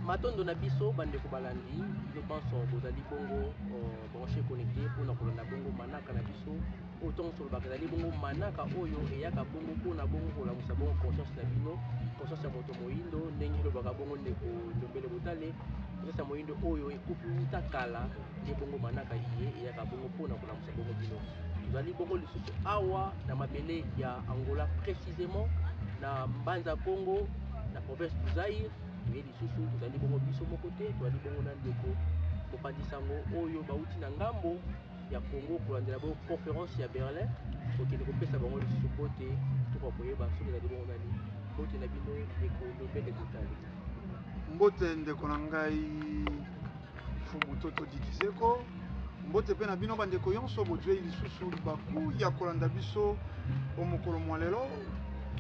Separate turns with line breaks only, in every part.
Matondo na biso bandeko balandi bino banso bozali bongo branche connecte mpona kolanda bongo manaka na biso oyo ntongo tolobaka ezali bongo manaka oyo eyaka bongo mpona bongo kolamusa bongo conscience na bino, conscience ya moto moyindo ndenge elobaka bongo ndeko Ndombele Botale, conscience ya moyindo oyo ekufi wuta kala nde bongo manaka iye eyaka bongo mpona kolamusa bongo bino. Tozali bongo lisusu awa na mabele ya Angola, précisément na Mbanza Congo na province du Zaïre. Toye lisusu, tozali bongo biso moko te, tozali bongo na ndeko mopanzi sango oyo bauti na ngambo ya Congo kolandela bongo conférence ya Berlin. Kokende kopesa bango lisusu mbote, tokoka koyeba soki ezali bongo nani. Mbote na bino ndeko Ndombele Botale.
Mbote ndeko na ngai Mfumu Toto Dikizeko, mbote mpe na bino bandeko yonso bozwei lisusu libaku ya kolanda biso o mokolo mwa lelo.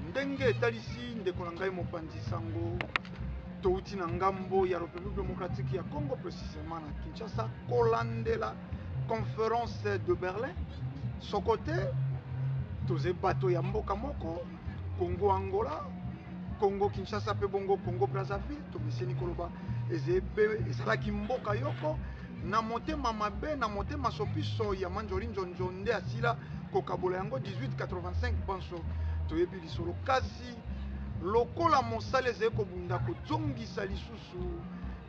Ndenge etalisi ndeko na ngai mopanzi sango, touti na ngambo ya Republique Democratique ya Congo, précisément na Kinshasa, kolandela conférence de Berlin. Soko te toze bato ya mboka moko, Congo Angola, Congo Kinshasa mpe bongo Congo Brazzaville. Tomeseni koloba ezebe ezalaki mboka yoko na motema mabe na motema sopiso ya Manjori Njonjo nde asila kokabola yango 1885. Banso toyebi lisolo, kasi lokola mosala ezali kobunda kozongisa lisusu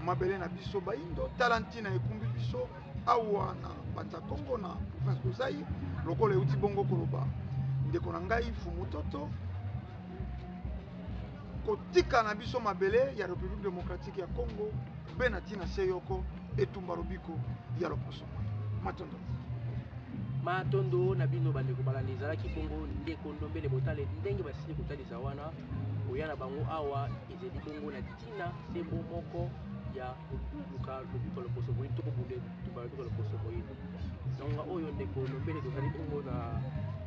mabele na biso bayindo, tala ntina ekumbi biso awa na Mbanza Congo na province de Zaïre. Lokola euti bongo koloba ndeko na ngai Mfumu Toto, kotika na biso mabele ya Republique Democratique ya Congo mpe na ntina se yoko etumba lobiko ya loposo. Matondo.
Matondo na bino bandeko balandi. Ezalaki bongo ndeko Ndombele Botale ndenge basili kotalisa wana koya na bango awa ezali bongo na ntina sembo moko ya koluka lobiko loposo moyindo to kobunda etumba lobiko loposo moyindo. Ngonga oyo ndeko Ndombele tozali bongo na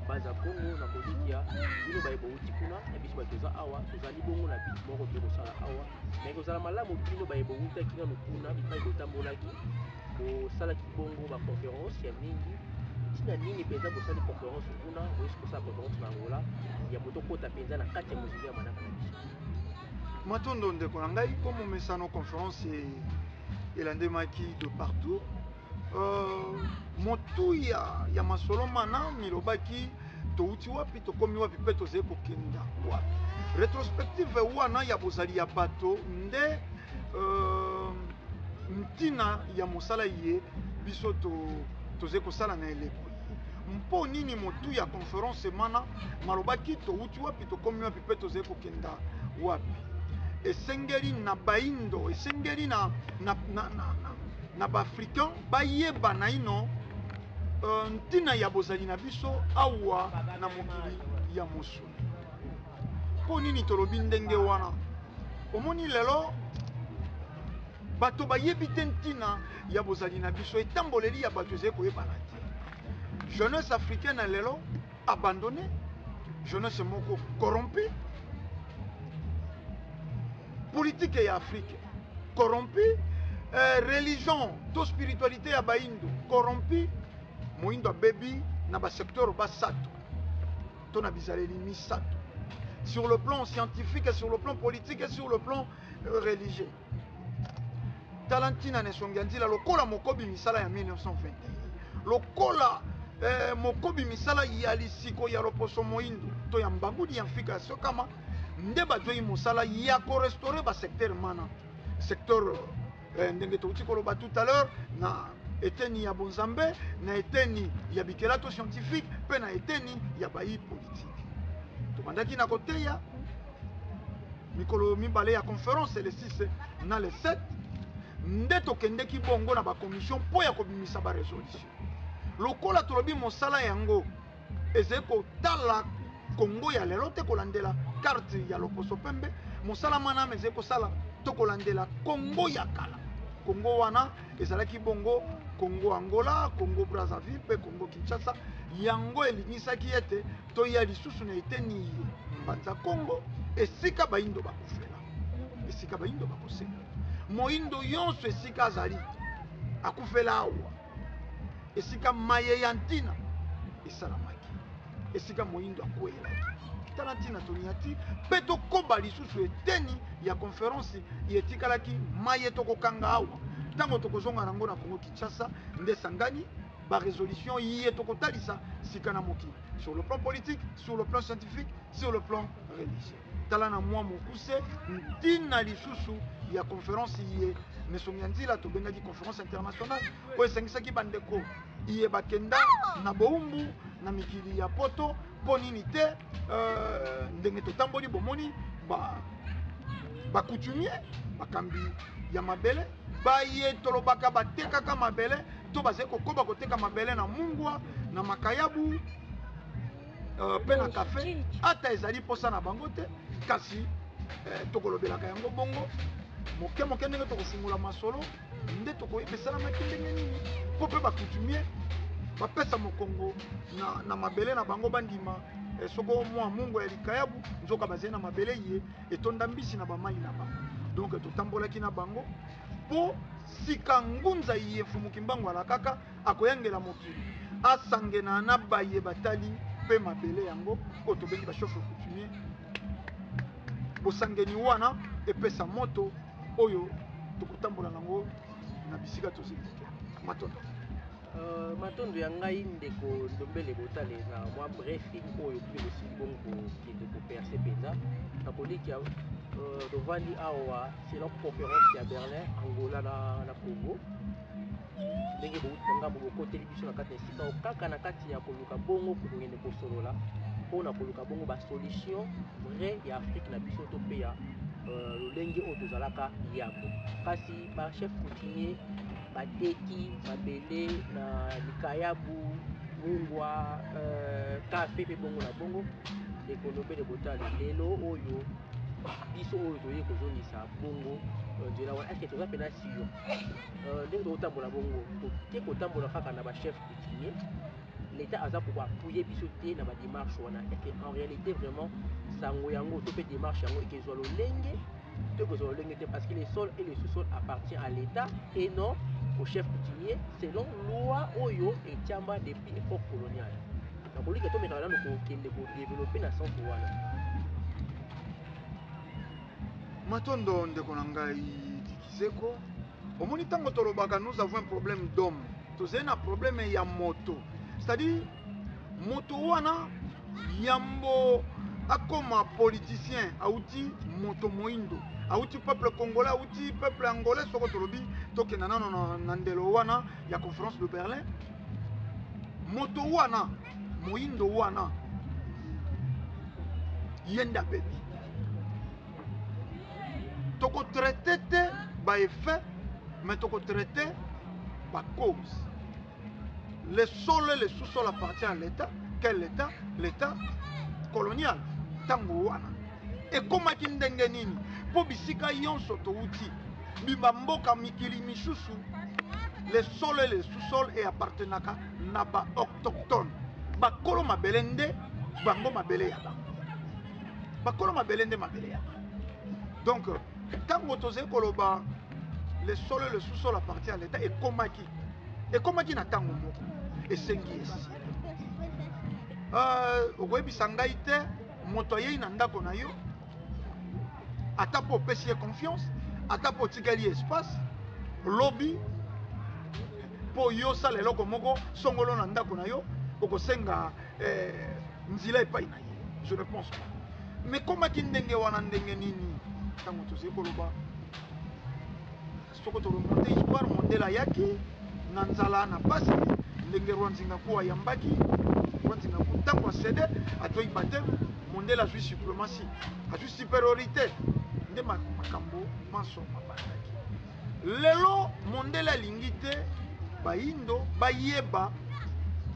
Mbanza Congo na kolikia bino baye bouti kuna na biso bato toza awa, tozali bongo na bit moko toye kosala awa, mais kozala malamu bino baye bowutaki nano kuna bipai botambolaki bosalaki bongo ba conférence ya mingi. Ntina nini mpenza bosali conférence kuna, boyesi kosala conférence na Angola ya moto kota mpenza na kati ya mozindo ya manaka na biso?
Matondo ndeko na ngai. Mpo momesano conférence elandemaki de partout. Motuya ya masolo mana milobaki touti wapi, tokomi wapi mpe tozali kokenda wapi. Retrospective wana ya bozali ya bato nde ntina ya mosala ye biso tozali kosala na eleko ye. Mpo nini motuya conférence mana malobaki touti wapi, tokomi wapi mpe tozali kokenda wapi? Esengeli na baindo, esengeli na baafricain bayeba naino ntina ya bozali na biso awa na mokili ya mosuni. Mpo nini tolobi ndenge wana? Omoni lelo bato bayebi te ntina ya bozali na biso, etamboleli ya bato ezali koyebana te. Jeunesse africaine na lelo abandonné, jeunesse moko corrompu, politique ya Afrique corrompu, religion to spiritualité ya baindo corrompu. Moindo abebi na basecteur basato to na bizaleli misato, sur le plan scientifique et sur le plan politique et sur le plan religieux. Tala ntina na esongi ya nzila lokola mokobi misala ya 1921, lokola mokobi misala ya lisiko ya loposo moindo to ya mbangudi ya mfika ya sokama, nde bazwei mosala ya korestaurer basecteur mana, secteur ndenge touti koloba tout à l'heure, na eteni ya bonzambe, na eteni ya bikela to scientifique, mpe na eteni ya bayi politique. Tobandaki na koteya mikolo mibale ya conférence, le 6 na le 7, nde tokendeki bongo na bacommission mpo ya kobimisa barésolution. Lokola tolobi mosala yango ezali kotala Kongo ya lelo te, kolandela carte ya loposo pembe, mosala mana ezali kosala to kolandela Kongo ya kala. Kongo wana ezalaki bongo Kongo Angola, Kongo Brazzaville mpe Kongo Kinshasa. Yango elingisaki ete toya lisusu na eteni Mbanza Kongo, esika baindo bakufela, esika baindo bakosela. Moindo yonso esika azali akufela awa, esika maye ya ntina esalamaki, esika moindo akweyelaki. Tala ntina tonyati mpe tokoba lisusu eteni ya conference etikalaki maye tokokanga awa ntango tokozonga nango na Congo Kinshasa, nde sangani barésolution ye tokotalisa sika na mokili, sur le plan politique, sur le plan scientifique, sur le plan religieux. Tala na mwa mokuse ntina lisusu ya conférence ye mesongi ya nzila tobengaki conférence internationale oyo esangisaki bandeko iye bakenda na bowumbu na mikili ya Poto. Mpo nini te? Ndenge totamboli, bomoni bacoutumier, bakambi ya mabele baye tolobaka batekaka mabele to bazali kokoba koteka mabele na mungwa, na makayabu mpe na kafe, ata ezali mposa na bango te. Kasi tokolobelaka yango bongo moke moke ndenge tokofungola masolo, nde tokoyeba esalamaki ndenge nini mpo mpe bacoutumier bapesa mokongo na mabele na bango, bandima soko mwa mungu ya likayabu, nzoka bazali na mabele ye etonda mbisi na bamai na bango. Donc totambolaki na bango mpo sika ngunza ye Mfumu Kimbangu alakaka akoyangela mokili, asangena na baye batali mpe mabele yango oyo tobengi bachef coutumier. Bosangeni wana epesa moto oyo tokotambola nango na bisika tozali. Matondo.
Matondo ya ngai, ndeko Ndombele Botale, na mwa briefing oyo bino bosili bongo kokende kopercer mpenza na kolikia. Tovandi awa selon conférence ya Berlin, Angola na Congo, ndenge bouti na ngambo, bokoteli biso na kati na esika oyo kaka na kati ya koluka bongo kokende kosolola mpona koluka bongo basolution vrai ya Afrique na biso to mpe ya lolenge oyo tozalaka yambo. Kasi bachef coutumier bateki mabele na likayabu, mungwa, kafe mpe bongo na bongo. Ndeko Ndombele Botale, lelo oyo biso oyo toyei kozongisa bongo nzela wana, est-ce toza mpenza sûr ndenge tokotambola bongo, toke kotambola kaka na bachef coutumier, l'État aza koappuyer biso te na badémarche wana? Est en réalité vraiment sango yango to mpe démarche yango ekezwa lolenge to ekozwa lolenge te? Parce que le sol et le sous-sol appartient à l'État et non au chef coutumier, selon loi oyo etiamba depuis époque coloniale. Nakolika tomekaka nano kokende kodévelopper na centre wana.
Matondo, ndeko na ngai Dikizeko. Omoni, ntango tolobaka nous avons un problème d'homme, tozali na problème ya moto, c'est-à-dire moto wana yambo akoma politicien auti moto moindo, auti peuple congolais, auti peuple angolais. Soko tolobi tokenda nano na ndelo wana ya conférence de Berlin, moto wana moindo wana ye nde abebi. Tokotraiter te baeffet, mais tokotraiter bacause. Le sol et le sous-sol appartient à l'État. Quel État? L'État colonial. Ntango wana ekomaki ndenge nini? Mpo bisika nyonso touti, bimba mboka mikili misusu, le sol et le sous-sol eappartenaka na baautochtone, bakolo mabele nde bango mabele ya bango, bakolo mabele nde mabele ya bango. Donc ntango tozali koloba le sol et le sous-sol appartient à l'État, ekomaki na ntango moko esengi esila. Okoyebisa ngai te, moto ayei na ndako na yo, ata mpo opesi ye confiance, ata mpo otikali ye espace, lobi mpo yo osala eloko moko songolo na ndako na yo, okosenga nzela epai na ye? Je ne pense pas. Mais komaki ndenge wana ndenge nini? Ntango tozali koloba, soko toremonter histoire, mondele ayaki na nzala, na pasi, ndenge roi Nzingaku ayambaki. Roi Nzingaku, ntango acéder, azwaki baptême, mondele azwi suprématie, azwi supériorité, nde makambo manso mabandaki. Lelo mondele alingi te bayindo bayeba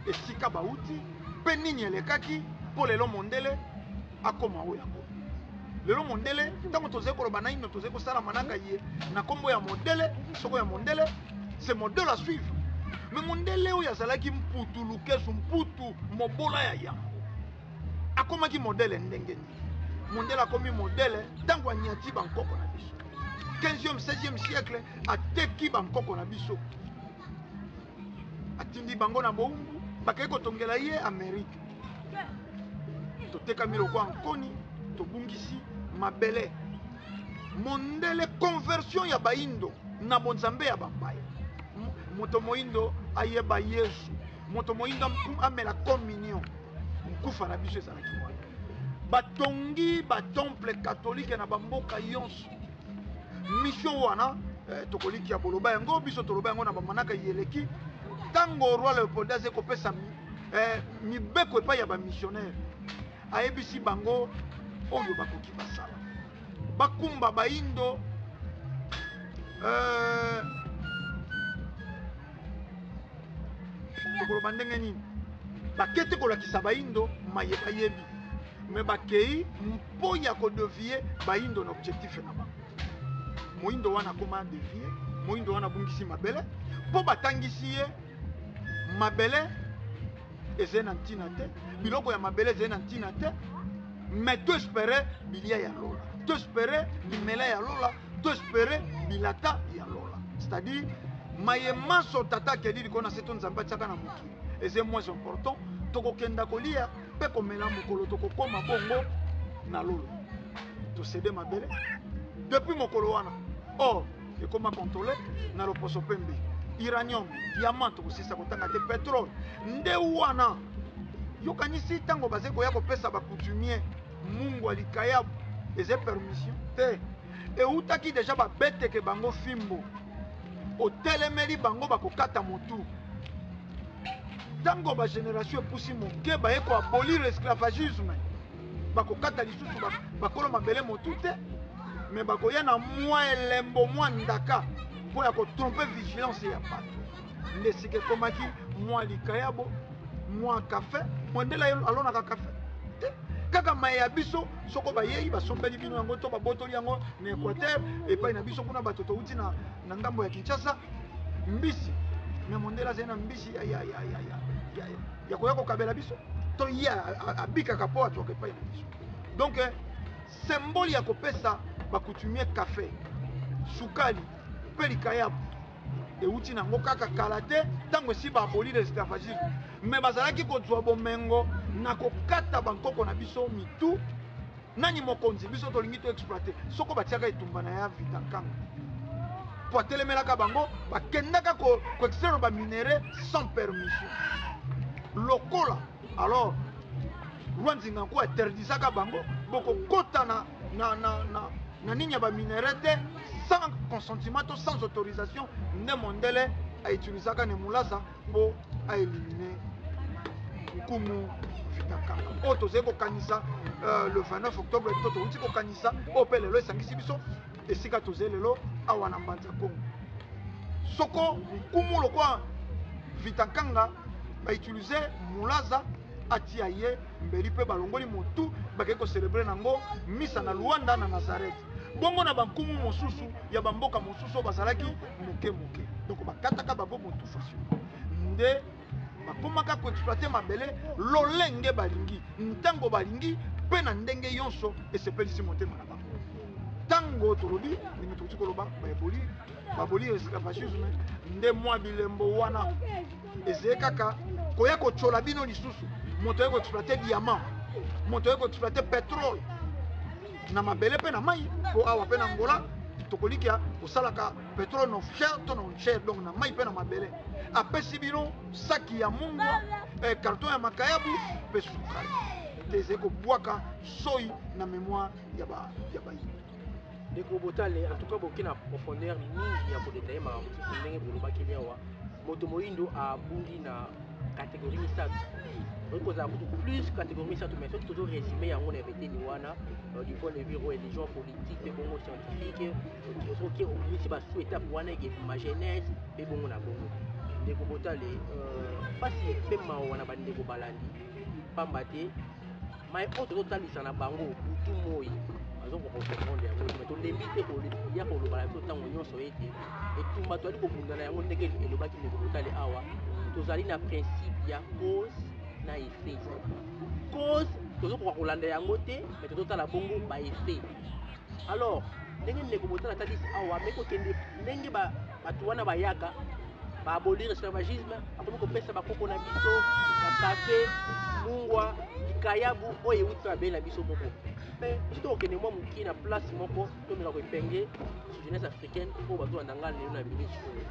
esika bauti mpe nini elekaki mpo lelo mondele akoma oyo akomi lelo. Mondele, ntango tozali koloba naino, tozali kosala manaka ye na nkombo ya modele, soko ya mondele, c'est modèle à suivre. Mais mondele oyo azalaki mputu lukesu, mputu mobola ya yambo, akomaki modele ndenge nini? Mondele akomi modele ntango anyati bankoko na biso 15e 16e siècle. Ateki bankoko na biso, atindi bango na bowumbu, bakei kotongela ye Amerike. Totekami lokola nkoni, tobungisi mabele. Mondele, conversion ya baindo na bonzambe ya bapaya. Moto moindo ayeba Yesu, moto moindo amela communion. Nkufa na biso ezalaki wana. Batongi batemple catholique na bamboka yonso. Mission wana tokolikia boloba yango, biso toloba yango na bamanaka yeleki. Ntango roi Leopold aze kopesa mibeko epai ya bamissionnaire, ayebisi bango oyo bakoki basala, bakumba baindo tokoloba ndenge nini, bakete kolakisa baindo maye bayebi, me bakei mpo ya kodévier baindo na objectif na bango. Moindo wana akoma dévié, moindo wana abungisi mabele mpo batangisi ye mabele ezali na ntina te, biloko ya mabele ezali na ntina te, mais toespérer bilia ya lola, toespérer bimela ya lola, toespérer bilata ya lola. C'est-à-dire maye manso tata akeli likolo na se to Nzambe atiaka na mokili eza moins important. Tokokenda kolia mpe komela mokolo tokokóma bongo na lola. Tocéder mabele depuis mokolo wana. Or ekóma contrôlé na loposo pembe. Uranium, diamant, tokosisa kotanga te. Pétrole nde wana. Yokanisi ntango bazali koya kopesa bacoutumier mungwa, likayabu, eza permission te, eutaki déjà. Babeteke bango fimbo, otelemeli bango, bakokata motu. Ntango bagénération epusi moke, baye koabolir esclavagisme, bakokata lisusu bakolo mabele motu te, me bakoya na mwa elembo, mwa ndaka mpo ya kotromper vigilance ya bato. Nde esika ekomaki mwa likayabo, mwa kafe. Mondele alonaka kafe te, kaka maye ya biso. Soko bayei, basombeli bino yango to babotoli yango na Équateur epai na biso kuna. Bato touti na ngambo ya Kinshasa, mbisi. Me mondele azali na mbisi ya koya kokabela biso to ye abikaka mpo azwaka epai na biso. Donc symbole ya kopesa bacoutumier kafe, sukali mpe likayabu euti nango kaka kala te, ntango esi baaboli l'esclavagisme. Me bazalaki kozwa bomengo na kokata bankoko na biso mitu. Nani mokonzi? Biso tolingi toexploiter. Soko batiaka etumba na ya Vita Nkanga po atelemelaka bango, bakendaka koextraire baminerais sans permission. Lokola alors roi Nzinga Nkuwu interdisaka bango, bokokota na nini ya baminerais te sans consentement to sans autorisation. Nde mondele autilisaka ne Mulaza mpo aéliminer nkumu Vita Nkanga oyo tozali kokanisa le 29 octobre. To touti kokanisa oyo mpe lelo esangisi biso esika tozali lelo awa na Mbanza Kongo. Soko nkumu lokwa Vita Nkanga, bautiliser Mulaza, atia ye mbeli mpe balongoli motu, bakei kocélébrer nango misa na Luanda, na Nazareth. Bongo na bankumu mosusu ya bamboka mosusu oyo bazalaki moke moke, donc bakataka bango motu facilement. Nde bakomaka koexploiter mabele lolenge balingi, ntango balingi mpe na ndenge nyonso esepelisi motema na bango. Ntango tolobi ndenge tokoki koloba, bayeboli baboli esclavagisme, nde mwa bilembo wana ezali kaka koya kotyola bino lisusu. Moto aye koexploiter diamant, moto aye koexploiter pétrole na mabele mpe na mai, mpo awa mpe na Ngola tokolikia kosalaka pétrole na offshore to na onshore, donc na mai mpe na mabele. Apesi bino saki ya mungwa, carton ya makayabu mpe sukali te, ezali kobwaka soi na mémoire ya bayindo.
Ndeko Botale, en tout cas boke na profondeur mingi ya kodétailler makambo mosusu. Ndenge bolobaki awa, moto moyindo abungi na catégorie misato, okoki kozala kutu plus catégorie misato, mais soki tozo résumer yango na ebeteni wana du point de vue religion, politique mpe bongo scientifique, soki obimisi basu étape wana, ekebima jeunesse mpe bongo na bongo. Ndeko Botale, mpasi mpe mawa na bandeko balandi, pamba te mai oyo tozotalisa na bango butu moi bazokoka kocomprendre yango te. Tolembi te ya koloba na biso ntango nyonso ete etumba toali kobunda na yango, ndenge elobaki ndeko Botale awa, tozali na principe ya cause na effet. Cause tozokoka kolanda yango te, mais tozotala bongo baeffet. Alors ndenge ndeko Botale atalisi awa, me kokende ndenge bato wana bayaka baabolir esclavagisme, bakomi kopesa bakoko na biso bakafe. Mungwa, likayabu oyo euti na mabele na biso moko. Mais biso tokokende mwa moke na place moko, tomeka koepingle sur jeunesse africaine oyo bazolanda nga lelo na minute oyo.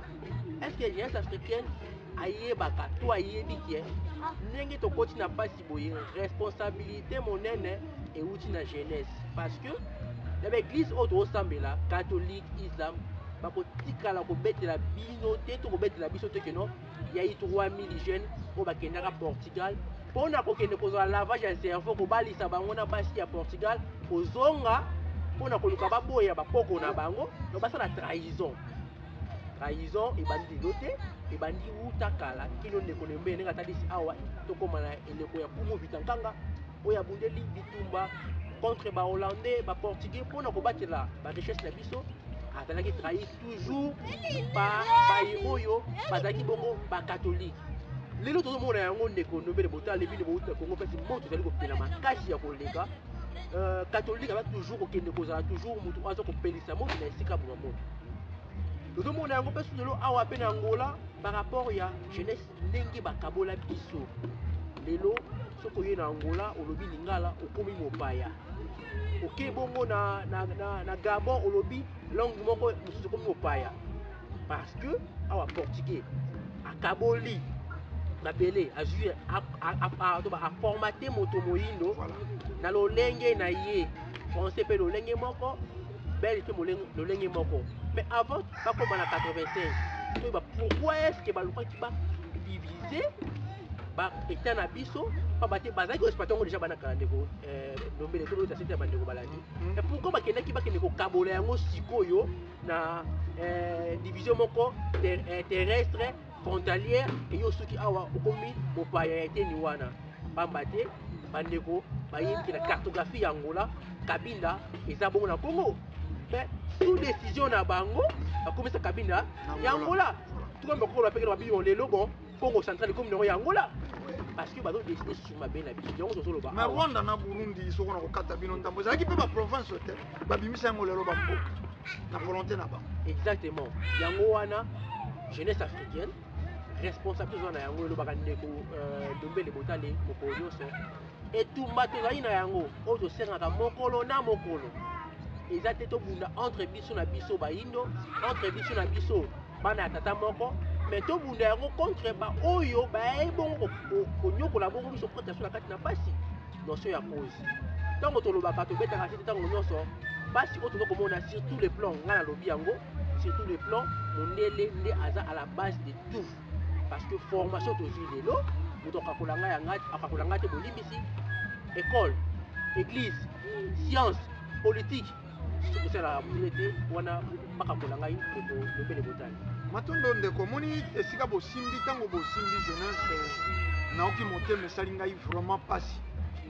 Est ce que jeunesse africaine ayebaka to ayebi ke ndenge tokoti na mpasi boye, responsabilité monene euti na jeunesse? Parce que na baeglise oyo tozosambela, catholique, islam, bakotikala kobetela bino te to kobetela biso te keno yai 3000 jeunes oyo bakendaka Portugal mpona kokende kozwa lavage ya cerveau, kobalisa bango na basi ya Portugal, kozonga mpona koluka baboya bakoko na bango, to basala trahison. Trahison ebandi lelo te, ebandi wuta kala kino ndeko Nembe ndenge atalisi awa. Tokóma na eleko ya Kumu Vita Nkanga oyo abundeli bitumba contre Bahollandais, Baportugais mpona kobatela barichesse na biso. Azalaki trahi toujours par baye oyo bazalaki bongo bacatholique. Lelo tozomona yango, ndeko Nobele Botale, bino bouta Kongo mpesi moto ezali kopela makasi ya koleka. Catholique aza toujours kokende kozala toujours moto oyo aza kopelisa moto na esika boma moto. Tozomona yango mpe lelo awa mpe na Angola par rapport ya jeunesse, ndenge bakabola biso. Lelo soki oye na Angola, olobi lingala, okomi mopaya. Oke bongo na Gabon, olobi langue moko mosusu, okomi mopaya, parce que awa Portugais akaboli mabele, azwi aformaté moto moyindo na lolenge na ye. Français mpe lolenge moko, belge mpe lolenge moko. Mais avant bakóma na 85, toyeba pourquoi est ce que balukaki badivise baétat na biso, pamba te bazalaki koexploiter yango déjà bana kala. Ndeko Ndombele, toboyota sete ya bandeko balandi, et pourquoi bakendaki bakende kokabola yango sikoyo na division moko terrestre frontalière? Eyo soki awa okomi mopaya ya eteni wana, pamba te bandeko bayebiki na cartographie ya Angola, Kabinda eza bongo na Congo. Mais sous décision na bango, bakomisa Kabinda ya Angola. Tukomi bakokola pekele babino lelo, bon, Congo Central ekomi nango ya Angola parce que bazodécider sur mabe na biso. Yango tozoloba.
Mais Rwanda na Burundi, soko na kokata bino ntambo, ezalaki mpe baprovince te, babimisa yango lelo bamboka na volonté na bango.
Exactement, yango wana jeunesse africaine, responsabilité toza na yango. Elobaka ndeko Ndombele Botale mokolo nyonso, etumba tozali na yango oyo tosengaka mokolo na mokolo eza te tobunda entre biso na biso bayindo, entre biso na biso bana ya tata moko, mais tobunda yango contre baoyo baye bongo konyokola bongo biso, kota biso na kati na pasi. Notion ya cause, ntango tolobaka, tobetaka sete ntango nyonso, pasi oyo toza komona sur tous les plans, ngai nalobi yango, sur tous les plans, mondele nde aza à la base de tout, parce que formation tozwi lelo, moto akakola ngai yanga, akakola ngai te, bolimbisi, école, église, science politique, soki osalaka mondele te wana, bakakola ngai. Ndeko Lobele Botali.
Matondo, ndeko. Omoni esika bosimbi, ntango bosimbi jeunesse, naoki motema esali ngai vraiment mpasi.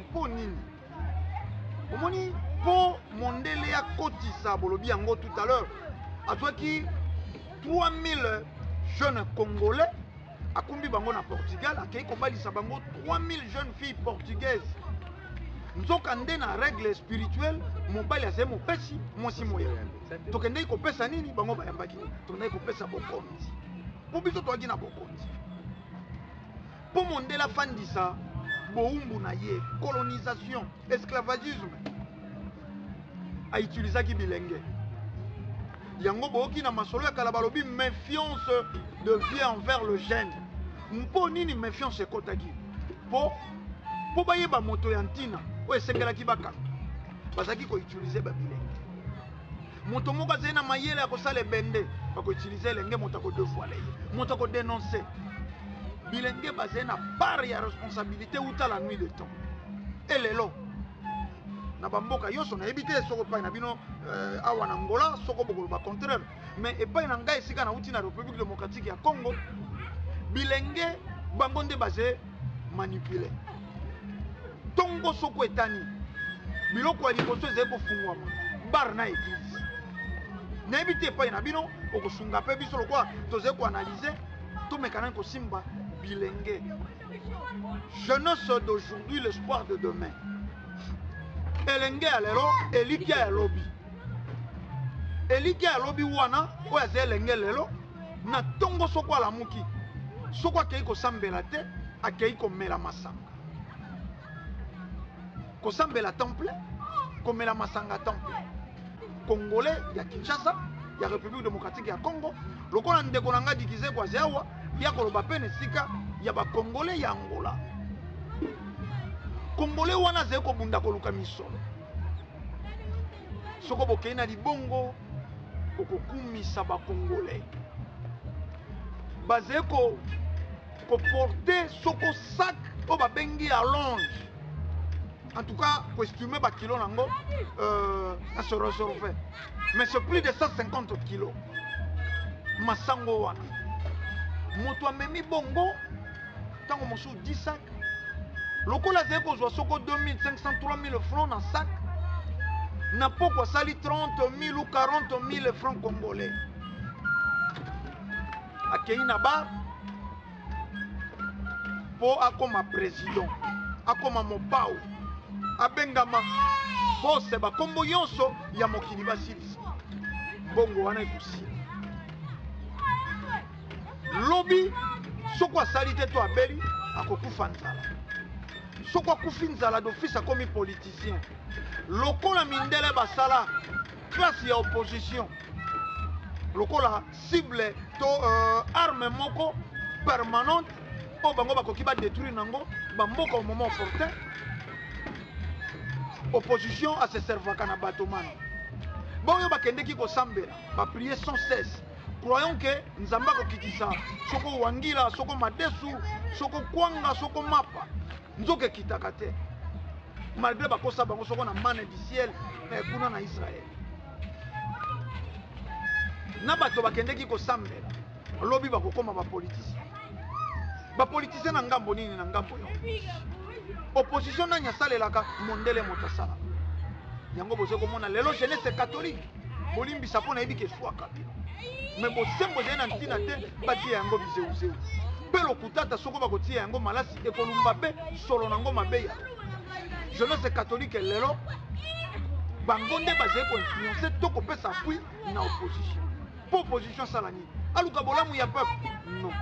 Mpo nini? Omoni, mpo mondele akotisa, bolobi yango tout à l'heure, azwaki 3000 jeunes Congolais, akumbi bango na Portugal, akei kobalisa bango 3000 jeunes filles portugaises. Nzoka nde na règle spirituelle, mobali azali mopesi, mwasi moyambi. Tokendeki kopesa nini? Bango bayambaki nini? Tokendaki kopesa bokonzi, mpo biso toyaki na bokonzi, mpo mondele afandisa bowumbu na ye, colonisation, esclavagisme. Autilisaki bilenge yango. Boyoki na masolo ya kala, balobi méfiance de vieux envers le jeune. Mpo nini méfiance ekɔtaki? Mpo bayeba moto ya ntina oyo esengelaki bakanga. Bazalaki koutiliser babilenge. Moto moko azali na mayele ya kosala ebende, bakoutiliser elenge. Moto akodévoiler ye, moto akodénoncer. Bilenge bazali na part ya responsabilité uta la nuit de temps. Elelo na bamboka nyonso, nayebi te soko epai na bino awa na Angola, soko bokoloba contraire, mais epai na ngai, esika nauti na République démocratique ya Congo, bilenge bango nde baze manipulé. Ntongo soko etani, biloko ya liboso ezali kofungwama, bar na église. Nayebi te epai na bino, okosunga mpe biso lokola tozali koanalyser, tomeka nani kosimba bilenge. Jeunesse d'aujourd'hui, l'espoir de demain. Elenge ya lelo, elikya ya lobi. Elikya ya lobi wana oyo aza elenge lelo, na ntongo soko alamuki, soko akei kosambela te, akei komela masanga. Kosambela temple, komela masanga temple. Congolais ya Kinshasa, ya République démocratique ya Congo, lokola ndeko na ngai Dikizeko aze awa, ya koloba pe na esika ya ba Congolais ya Angola. Congolais wana azali kobunda koluka misolo. Soko bokei na libongo, okokumisa ba Congolais. Bazali ko koporte soko sac oyo babengi allonge, en tout cas koestime bakilo nango na se réserve, mais c'est plus de 150 kilos. Masango wana moto amemi bongo ntango mosusu 10 sac, lokola azali kozwa soko 2500 3000 francs na sac, na poko asali 30 000 ou 40 000 francs congolais. Akei na bar mpo akoma président, akoma mopao, abengama bose, bakombo nyonso ya mokili basilisa. Mbongo wana ekosila lobi. Soko asali te to abeli, akokufa nzala. Soko akufi nzala, d'office akomi politicien. Lokola mindele basala classe ya opposition lokola cible to arme moko permanente oyo bango bakoki badétruire nango bamboka au moment opportun, opposition aseservaka na bato mana baoyo bakendeki kosambela, baprier sans cesse, croyons que Nzambe akokitisa soko wangila, soko madesu, soko kwanga, soko mapa. Nzoka ekitaka te, malgré bakosa bango soko na manne du ciel kuna na Israel. Na bato bakendeki kosambela, lobi bakokóma bapoliticien. Bapoliticien na ngambo nini? Na ngambo ya opposition. Nani asalelaka? Mondele moto asalaka yango. Boza komona lelo jeunesse catholique, bolimbisa mpo nayebi ke eswaka bino, me bosembo ezali na ntina te. Batia yango bizeuzeu mpe lokutata. Soko bakotia yango malasi, ekolumba mpe solo nango mabe ya jeunesse catholique. Lelo bango nde bazali koinfluencer to kopesa appui na opposition. Mpo opposition asala nini? Aluka bolamu ya peuple? Non,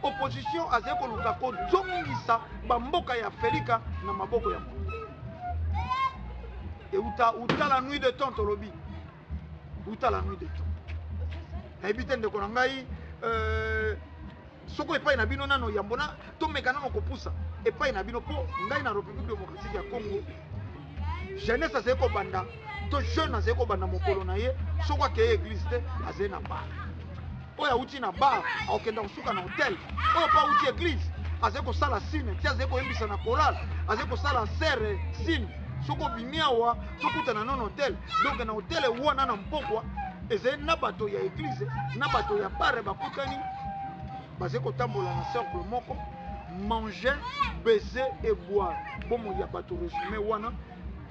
opposition azali koluka kozongisa bamboka ya Afrika na maboko ya moto. Euta uta la nuit de temps, tolobi uta la nuit de temps. Nayebi te, ndeko na ngai, soko epai na bino nano yambo na tomeka nano kopusa epai na bino, mpo ngai na République démocratique ya Congo, jeunesse azali kobanda to jeune azali kobanda mokolo na ye, soko akei église te, azali na bar. Oyo awuti na bar akokenda kosuka na hotel. Oyo mpo awuti église, azali kosala sine ti azali koyembisa na chorale, azali kosala sere sine. Soki obimi awa, tokutana nano hotel. Donc na hotel wana na mpokwa ezali na bato ya église na bato ya bar, bakutani, bazali kotambola na cercle moko: manger, baiser et boire. Bomoi ya bato résumé wana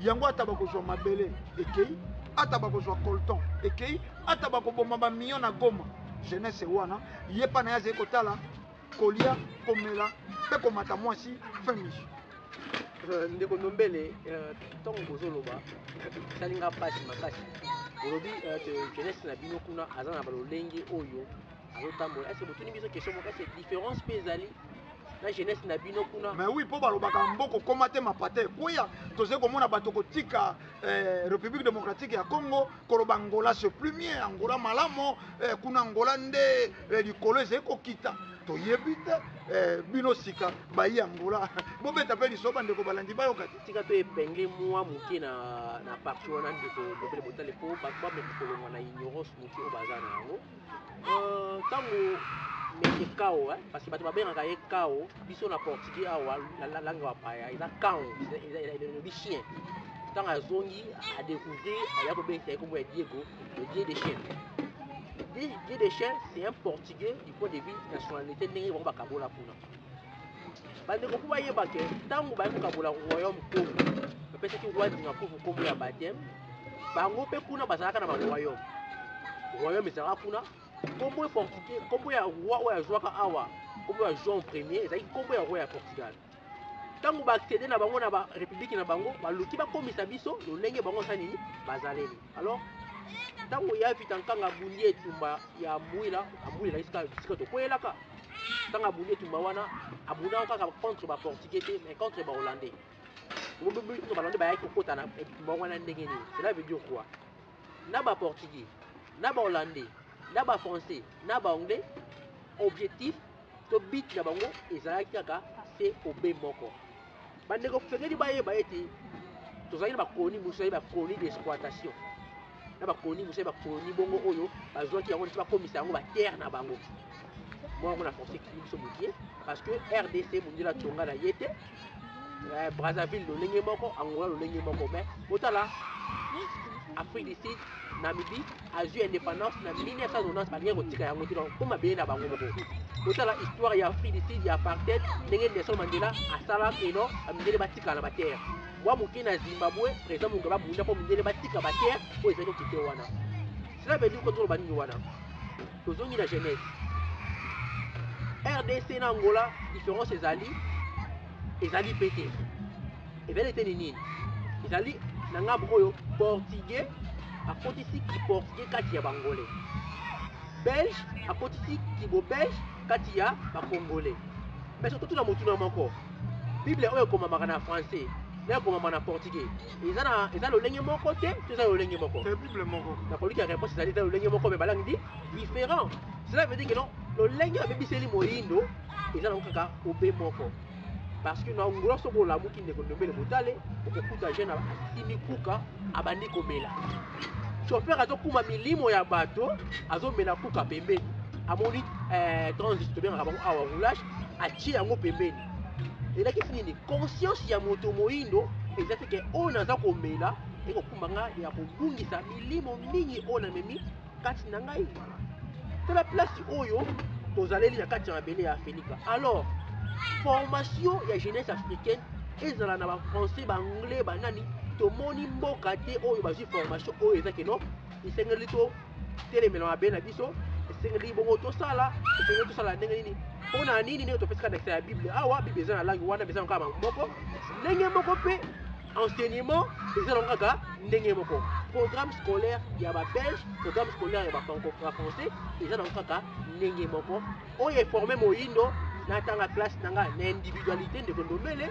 yango. Ata bakozwa mabele ekei, ata bakozwa coltan ekei, ata bakoboma bamillion na Goma, jeunesse wana ye mpa na ye azali kotala kolia, komela mpe komata mwasi, fin mission.
Ndeko Ndombele, ntango bozoloba esalinga mpasi makasi. Olobi jeunesse na bino kuna aza na balolenge oyo azotambola. Ese botuni biso question moko: ese différence mpe ezali na jeunesse na bino kuna?
Mais oui, mpo balobaka mboka okóma te mapata ekweya. Tozali komona bato kotika République démocratique ya Congo, koloba Angola c'est plus mieux, Angola malamu, kuna Angola nde likolo ezali kokita. Toyebi te, bino sika bayi Angola, bobeta mpe liso, bandeko balandi bayoka te.
Tika to épingle mwa moke na partie wana, ndeko Ndombele Botale, mpo bato bameka kolongwa na ignorance moke oyo baza na yango. Ntango meke Kao, parce que bato babengaka ye Kao, biso na portugais awa, langue bapaya eza cão, elobi chien. Ntango azongi, adécouvrir, aya kobengisa ye kombo ya Diego, le dieu des chiens. Dieu des chiens, c'est un Portugais du point de vue nationalité, ndenge bango bakabola kuna. Bandeko, mpo bayeba ke ntango baye kokabola royaume Congo, bapesaki roi Dingakuvu nkombo ya baptême. Bango mpe kuna bazalaka na baroyaume, royaume ezalaka kuna. Nkombo ya portugais, nkombo ya roi oyo azwaka awa, nkombo ya Jean Premier, ezalaki nkombo ya roi ya Portugal. Ntango baaccéder na bango na barépublique na bango, baluki bakomisa biso lolenge bango osala nini bazaleli. Alors ntango ya Vita Nkanga abundi etumba ya Mwila, Mwila esika tokweyelaka, ntango abundi etumba wana, abundaka kaka contre baportugais te, mais contre bahollandais. Balande bayaki kokota na etumba wana ndenge nini? Cela veut dire quoi? Na Baportugais, na Bahollandais, na Bafrançais, na Baanglais, objectif to but na bango ezalaki kaka se obe moko. Bandeko, fengeli bayeba ete tozalaki na bacolonie mosusu, ezali bacolonie d'exploitation, na bacolonie mosusu, bacolonie bongo oyo bazwaki yango neti bakomisa yango baterre na bango. Mwa yango na français ekimi biso mokie, parce que RDC, mondele atonga na ye te. Brazzaville lolenge moko, Angola lolenge moko. Mais botala Afrique du Sud, Namibie azwi indépendance na 1990, balingaki kotika yango te, donc mpo mabele na bango moko. Botala histoire ya Afrique du Sud ya apartheid, ndenge Nelson Mandela asala keno bamindele batikala na baterre mwa moke. Na Zimbabwe, président Mugabe abunda mpo mindele batika baterre oyo ezali kokite wana. Cela veut dire ko toloba nini wana? Tozongi na jeunesse. RDC na Angola, différence ezali, ezali mpe te, ezali eteni nini? Ezali na ngambo oyo Portugais akotisi kiportugais kati ya Bangolais, Belge akotisi kibo-belge kati ya Bacongolais. Mais soki totuna motuna moko, Bible oyo ekomamaka na français na ekomama na portugais, eza na eza lolenge moko te to eza lolenge moko?
Te, Bible moko.
Nakoliki ya réponse ezali eza lolenge moko, mais balangue différent. Cela veut dire que non, lolenge babebiseli moyindo eza nango kaka obe moko, parce que na Angola, soki olamuki, ndeko Ndombele Motale, okokuta jeune asimi kuka, abandi komela. Chauffeur azokuma milimo ya bato, azomela kuka pembeni. Amoni transit, tobengaka bango awa roulage, atie yango pembeni. Elakisi nini? Conscience ya moto moyindo eza te ke oyo naza komela ekokumba nga ya kobungisa milimo mingi oyo namemi kati na ngai. Tala place oyo tozaleli na kati ya mabele ya Afrika. Alors formation ya jeunesse africaine, ezala na Bafrançais, Baanglais, banani, tomoni mboka te oyo bazwi formation oyo eza keno esengeli to telemela mabele na biso, esengeli bongo tosala, esengeli tosala ndenge nini, mpo na nini. Ndenge topesaka ndakisa ya Bible awa, Bible eza na langue wana, eza kaka moko, ndenge moko mpe enseignement eza nango kaka ndenge moko. Programme scolaire ya Babelge, programme scolaire ya Bafrançais eza nango kaka ndenge moko. Oyo eforme moyindo, natanga classe na nga na individualité, ndeko Ndombele,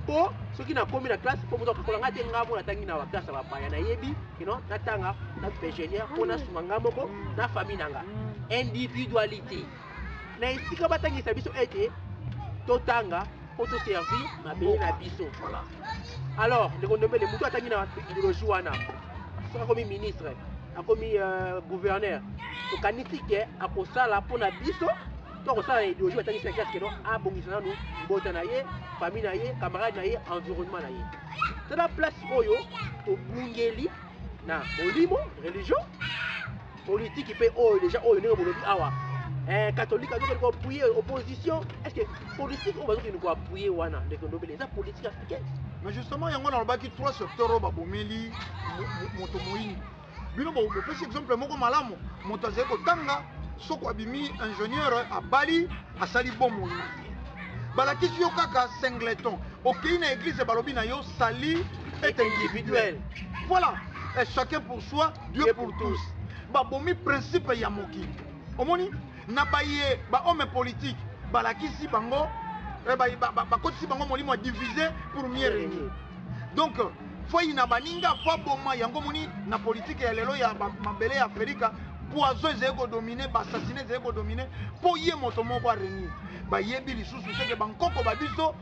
mpo soki nakomi na classe, mpo moto akokola nga te. Nga mo natangi na baklasse ya bapaya, nayebi kino natanga na ingénieur mpo nasunga nga moko na famille na nga. Individualité na esika batangisa biso ete totanga mpo toservir mabele na biso. Alors ndeko Ndombele, moto atangi na idéologie wana, soki akomi ministre, akomi gouverneur, tokanisi ke akosala mpona biso to akosala na idéologie batangisi na classe keno abongisa nanu libota na ye, famille na ye, camarade na ye, environnement na ye? Tala place oyo tobungeli na molimo, religion, politique mpe oyo déjà oyo ndenge bolobi awa, catholique azokende koappuyer opposition. Est ce que politique oyo bazokende koappuyer wana, ndeko Ndobele, eza politique africaine?
Mais justement, yango nalobaki, trois secteurs oyo babomeli moto moyindo. Bino bopesi exemple moko malamu. Moto azali kotanga, soko abimi ingénieur, abali, asali bomoi na ye, balakisi yo kaka singleton. Okei na église, balobi na yo salut est individuel. Voilà. Et chacun pour soi, Dieu pour tous. Babomi principe ya mokili. Omoni na baye bahomme politique, balakisi bango, bakotisi bango molimo ya diviser pour mieux régner. Donc faut na baninga, faut aboma yango. Moni na politike ya lelo ya mabele ya Afrika, poison ezali kodominer, baassassinat ezali kodominer, mpo ye moto moko arégner. Bayebi lisusu teke bankoko babiso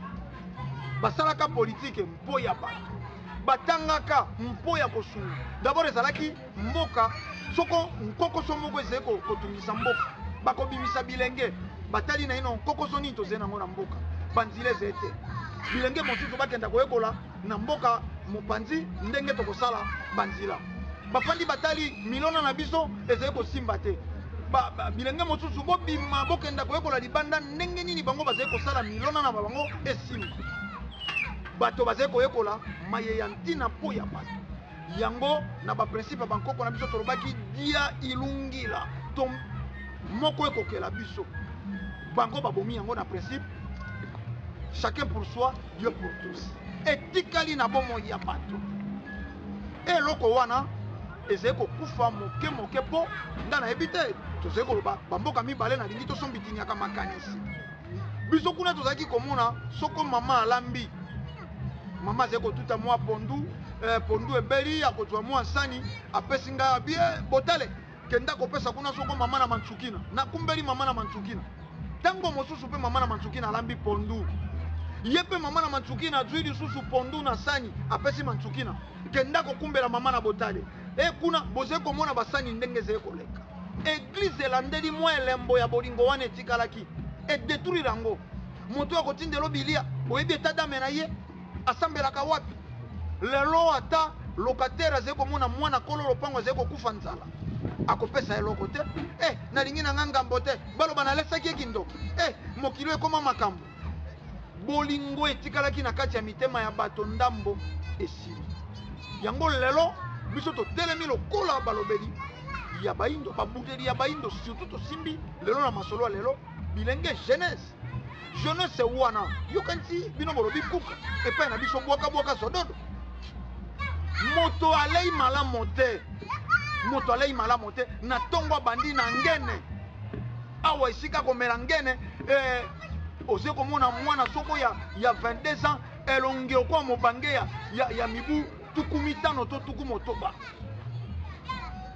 basalaka politike mpo ya bato, batangaka mpo ya kosunga. D'abord ezalaki mboka, soko nkokoso moko ezali kotungisa mboka, bakobimisa bilenge, batali na ino nkokoso nini tozali nango na mboka, banzela ezali te, bilenge mosusu bakenda koyekola na mboka mopanzi ndenge tokosala banzela. Bafandi, batali milona na biso ezali kosimba te, bilenge mosusu bobima, bokenda koyekola libanda ndenge nini bango bazali kosala milona na bango esimba. Bato bazali koyekola maye ya ntina mpo ya bato. Yango na baprincipe ya bankoko na biso tolobaki dia ilungila to moko ekokela biso. Bango babomi yango na principe chacun pour soi, Dieu pour tous. Etikali na bomoi ya bato. Eloko wana ezali kokufa moke moke, mpo nga nayebi te. Tozali koloba bamboka mibale, nalingi tosombitiniaka makanisi. Biso kuna tozalaki komona soko mama alambi. Mama azali kotuta mwa pondu, pondu ebeli, akozwa mwa sani, apesi ngai bie botale, kenda kopesa kuna soko mama na mantsukina. Nakumbeli mama na mantsukina. Ntango mosusu mpe mama na mantsukina alambi pondu. Ye mpe mama na mantsukina azwi lisusu pondu na sani, apesi mantsukina. Kenda kokumbela mama na botale. E kuna bozali komona basani ndenge ezali koleka. Eglise elandeli mwa elembo ya bolingo wana etikalaki, edetruire yango. Moto akotindela bilia, oyebi état d'âme na ye, asambelaka wapi? Lelo ata locataire azali komona mwana kolo lopango azali kokufa nzala, akopesa eloko te. Nalingi na nga ngambo te, baloba nalesaki ye kindoki. Mokili ekoma makambo. Bolingo etikalaki na kati ya mitema ya bato ndambo esili. Yango lelo biso totelemi lokola balobeli ya baindo, babundeli ya baindo, surtout tosimbi lelo na masolo ya lelo bilenge jeunesse. Jeunesse wana yokanisi bino bolobi kuka epai na biso bwaka bwaka sododo. Moto alei malamu te, moto alei malamu te na ntongo abandi na ngene awa esika komela ngene. Oze komona mwana soko ya 22 ans elongi okwa mobange ya mibu tuku mitano to tuku motoba.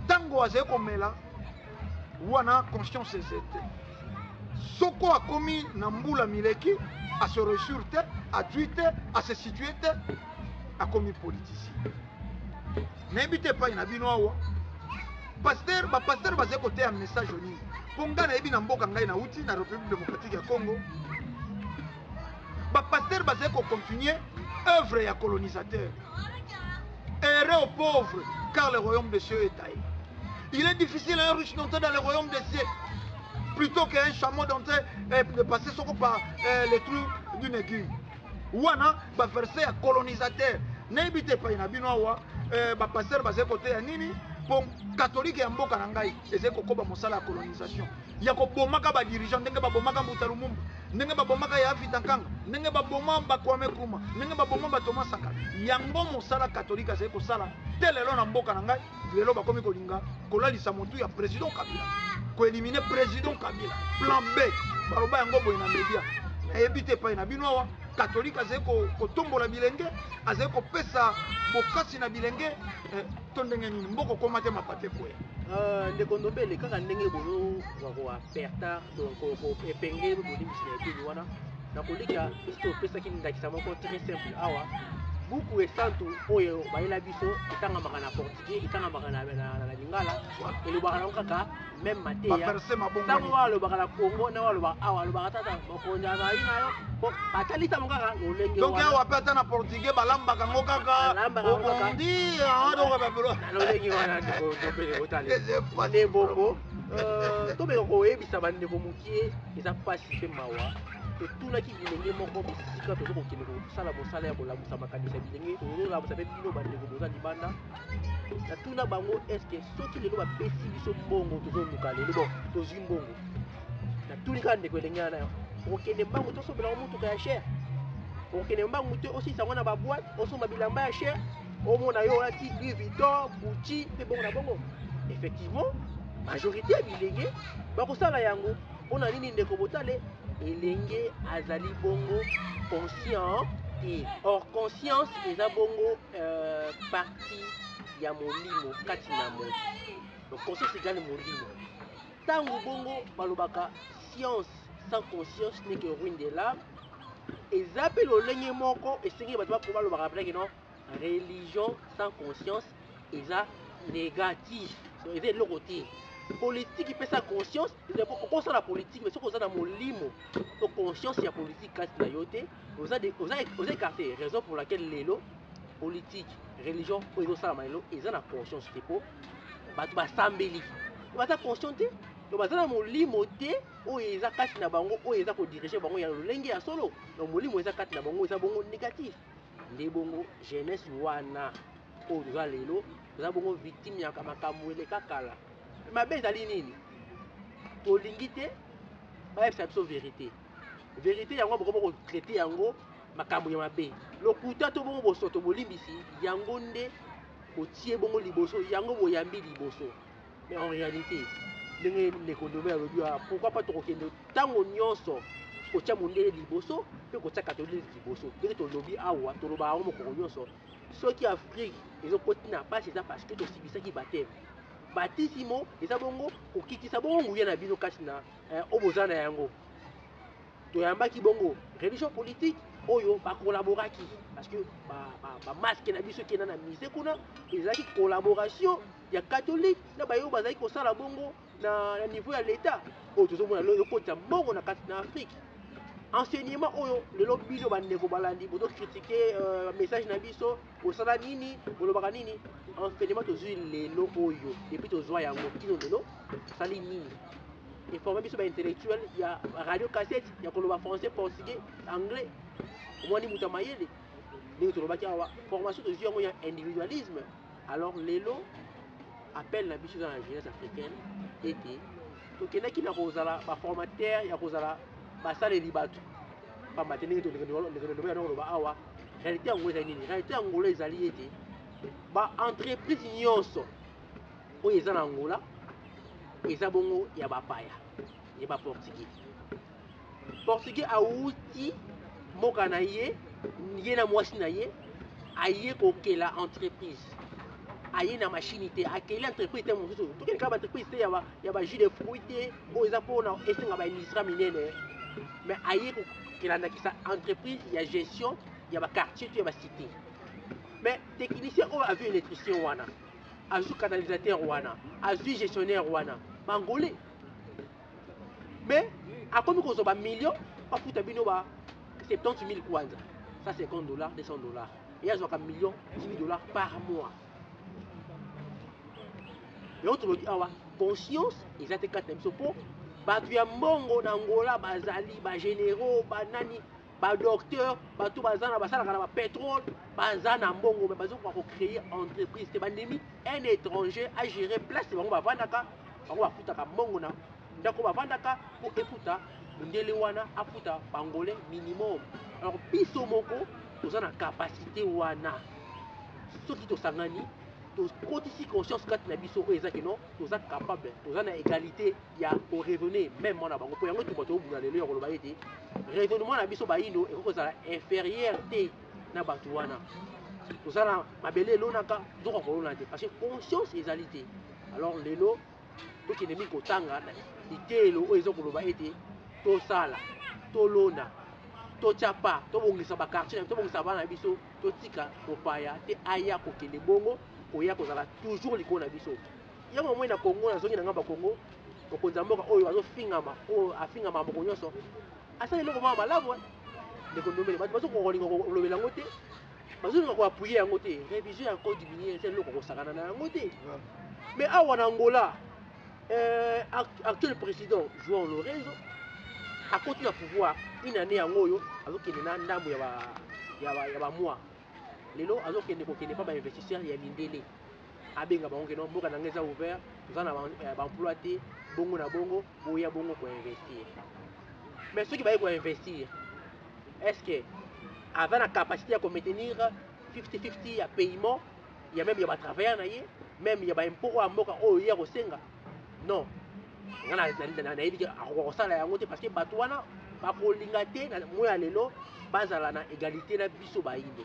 Ntango azali komela wana conscience eze te. Soko akomi na mbula mileki, ase réussir te, adui te, ase situe te, akomi politicien. Nayebi te epai na bino awa pasteur, bapasteur bazali koteya message nini? Mpo ngai nayebi na mboka ngai nauti na République démocratique ya Congo, bapasteur bazali kocontinue œuvre ya colonisateur. Heureux aux pauvres, car le royaume des cieux est à eux. Il est difficile à un riche d'entrer dans le royaume des cieux plutôt qu'un chameau d'entrer, de passer soko par le trou d'une aiguille. Wana baverset ya colonisateur. Nayebi te epai na bino awa bapasteur bazali koteya nini? Mpo katolike ya mboka na ngai ezali kokoba mosala ya colonisation, ya kobomaka badirigeant, ndenge babomaka Mbuta Lumumba, ndenge babomaka ya Vita Nkanga, ndenge baboma baKwame Nkrumah, ndenge baboma baThomas Sankara. Yango mosala katolike azali kosala te lelo na mboka na ngai. Lelo bakomi kolinga kolalisa motu ya président Kabila, koéliminer président Kabila, plan B baloba yango boye na media. Nayebi te epai na bino awa katolike azali kotombola bilenge, azali kopesa bokasi na bilenge, to ndenge nini mboka okóma te mapate koya?
Ndeko Ndombele, kaka ndenge bozozwa koapertar, donc epenge bolimbisi na eteni wana na kolika biso, topesaki ndakisa moko très simple awa. Buku esantu oyo bayela biso etangamaka na portugais, etangamaka na lingala, elobaka nango kaka même mateya.
Baverset mabongo.
Ntango oyo alobaka na Congo na oyo alobaka awa, alobaka tata mokonzi azali na yo po batalisa mo kaka lolenge.
Donc awa mpe ata na portugais balambaka yango kaka.
Balambaka yango kaka.
Obondi donc babelo.
Na lolenge wana, ndeko Ndombele, otale
Eza pasi.
Nde bongo tobeka koyebisa bandeko mokie, eza mpasi mpe mawa. Totunaki bilenge moko bisika toza kokende kosala mosala ya kolamusa makanisi ya bilenge, tozolamusa mpe bino bandeko boza libanda. Natuna bango: est-ce soki lelo bapesi biso mbongo tozoluka lelo, bon, tozwi mbongo, natuni kaka ndeko elenge wana, okokende mbangu tosombela motuka ya cher, okokende mbangu te osilisa yango na baboîte, osomba bilamba ya cher, omona yo olati Louis Vuitton, Gucci mpe bongo na bongo? Effectivement, majorité ya bilenge bakosala yango. Mpona nini, ndeko Botale? Elenge azali bongo conscient te. Or conscience eza bongo partie ya molimo kati na moto. Donc conscience egale molimo. Ntango bongo balobaka science sans conscience n'est que ruine de l'âme, eza mpe lolenge moko esengi bato bako balobaka peut-être non, religion sans conscience eza négatif. So, eza eloko te. Politique epesa conscience. Okosala politique, mais soki oza na molimo to conscience ya politique kati na yo te, oza écarté. Raison pour laquelle lelo politique, religion oyo ezosalama lelo eza na conscience te, mpo bato basambeli baza conscient te. Donc baza na molimo te oyo eza kati na bango, oyo eza kodirige bango ya lolenge ya solo. Donc molimo eza kati na bango eza bongo négatif. Nde bongo jeunesse wana oyo toza lelo, toza bongo victime ya makambo eleka kala. Mabe ezali nini? Tolingi te bayebisa biso vérité. Vérité yango bokoma kotraiter yango makambo ya mabe, lokuta to bongo bosoto. Bolimbisi, yango nde botie bongo liboso, yango boyambi liboso. Mais en réalité, ndenge ndeko Ndombe alobi wana, pourquoi pas tokokende ntango nyonso Kotia mondele liboso mpe kotia catholique liboso. Ndenge tolobi awa, tolobaka yango mokolo nyonso, soki Afrique ezokoti na pasi eza parce que tosibisaki baptême. Batisimo eza bongo kokitisa bongo nguya na bino kati na oyo boza na yango. Toyambaki bongo religion politique oyo bakolaboraki parce que bamasque na biso ekenda na musée kuna, ezalaki collaboration ya catholique na baye oyo bazalaki kosala bongo na niveau ya l'État. Oyo tozomona lelo ekotisa mbongo na kati na Afrique, enseignement oyo lelo bino bandeko balandi bozocritiquer message na biso, bosala nini, bolobaka nini? Enseignement tozwi lelo oyo, depuis tozwa yango kino lelo, osali nini? Eforme biso baintellectuel ya radio cassette, ya koloba français, portugais, anglais. Omwani moto ya mayele, ndenge tolobaki awa, formation tozwi yango ya individualisme. Alors lelo appel na biso eza na jeunesse africaine ete tokendaki na kozala baformateur ya kozala basaleli bato pamba te. Ndenge tolobaki koloba awa, réalité yango ezali nini? Réalité ya Angola ezali ete baentreprise nyonso oyo eza na Angola eza bongo ya bapaya, ya baportugais. Portugais awuti mboka na ye, ye na mwasi na ye, aye kokela entreprise, aye na machine te, akeli entreprise te mosusu. Tokende kaka baentreprise te ya bajus de fruit te oyo eza mpona esenga baindustrie minene, mais aye kokela ndakisa entreprise ya gestion ya baquartier to ya bacité. Mais technicien oyo azwi, électricien wana azwi, canalisateur wana azwi, gestionnaire wana bangolais, mais akomi kozwa bamillion. Bafuta bino ba 70 000 kwanza, 150 $, 200 $, ye azwaka million, 10 000 $ par mois. Yango tolobi awa, conscience eza te kati na biso, mpo bato ya mbongo na Angola bazali bagénéraux, banani, badocteur, bato baza na basalaka na bapétrole, baza na mbongo, me bazokoka kocréer entreprise te. Bandimi un étranger agérer place bango bavandaka, bango bafutaka mbongo na ndako bavandaka mpo efuta mondele wana, afuta bangolais minimum. Alors biso moko toza na capacité wana soki tosangani, tokotisi conscience kati na biso oyo eza keno toza capable, toza na égalité ya koraisonner même mwana bango. Mpo yango etumba tobunda lelo ya koloba ete raisonnement na biso bayindo ekoki kozala inférieur te na bato wana. Toza na mabele elonaka, tozoka kolona te parce que conscience ezali te. Alors lelo tokende mingi kotanga na biteyelo oyo eza koloba ete tosala, tolona, totya pa, tobongisa baquartier, tobongisa bana na biso, totika mopaya te aya kokende bongo koya kozala toujours likolo na biso. Yango moi na Congo, nazongi na ngambo ya Congo, mokonzi ya mboka oyo azofingama, oyo afingama moko nyonso, asala eloko moko malamu. Ndeko Ndombele, bato bazokolinga kolobela yango te, bazolinga koappuyer yango te. Révision ya code minier eza eloko kosakana na yango te. Mais awa na Angola, actuel président João Lourenço akoti na pouvoir une année yango oyo, azokende na ndambo ya bamois. Lelo azokende kokende mpa bainvestisseur ya mindele, abenga bango keno mboka na ngai eza ouvert, toza na baemploi te, bongo na bongo, boya bongo koinvestir. Mais soki baye koinvestir, est ce que aza na capacité ya komaintenir 50-50 ya paiement ya même ya batravailleur na ye, même ya baimpôt oyo ya mboka oyo ye ya kosenga? Non, nga nayebi ke akoka kosala yango te, parce que bato wana bakolinga te na moi ya lelo bazala na égalité na biso bayindo.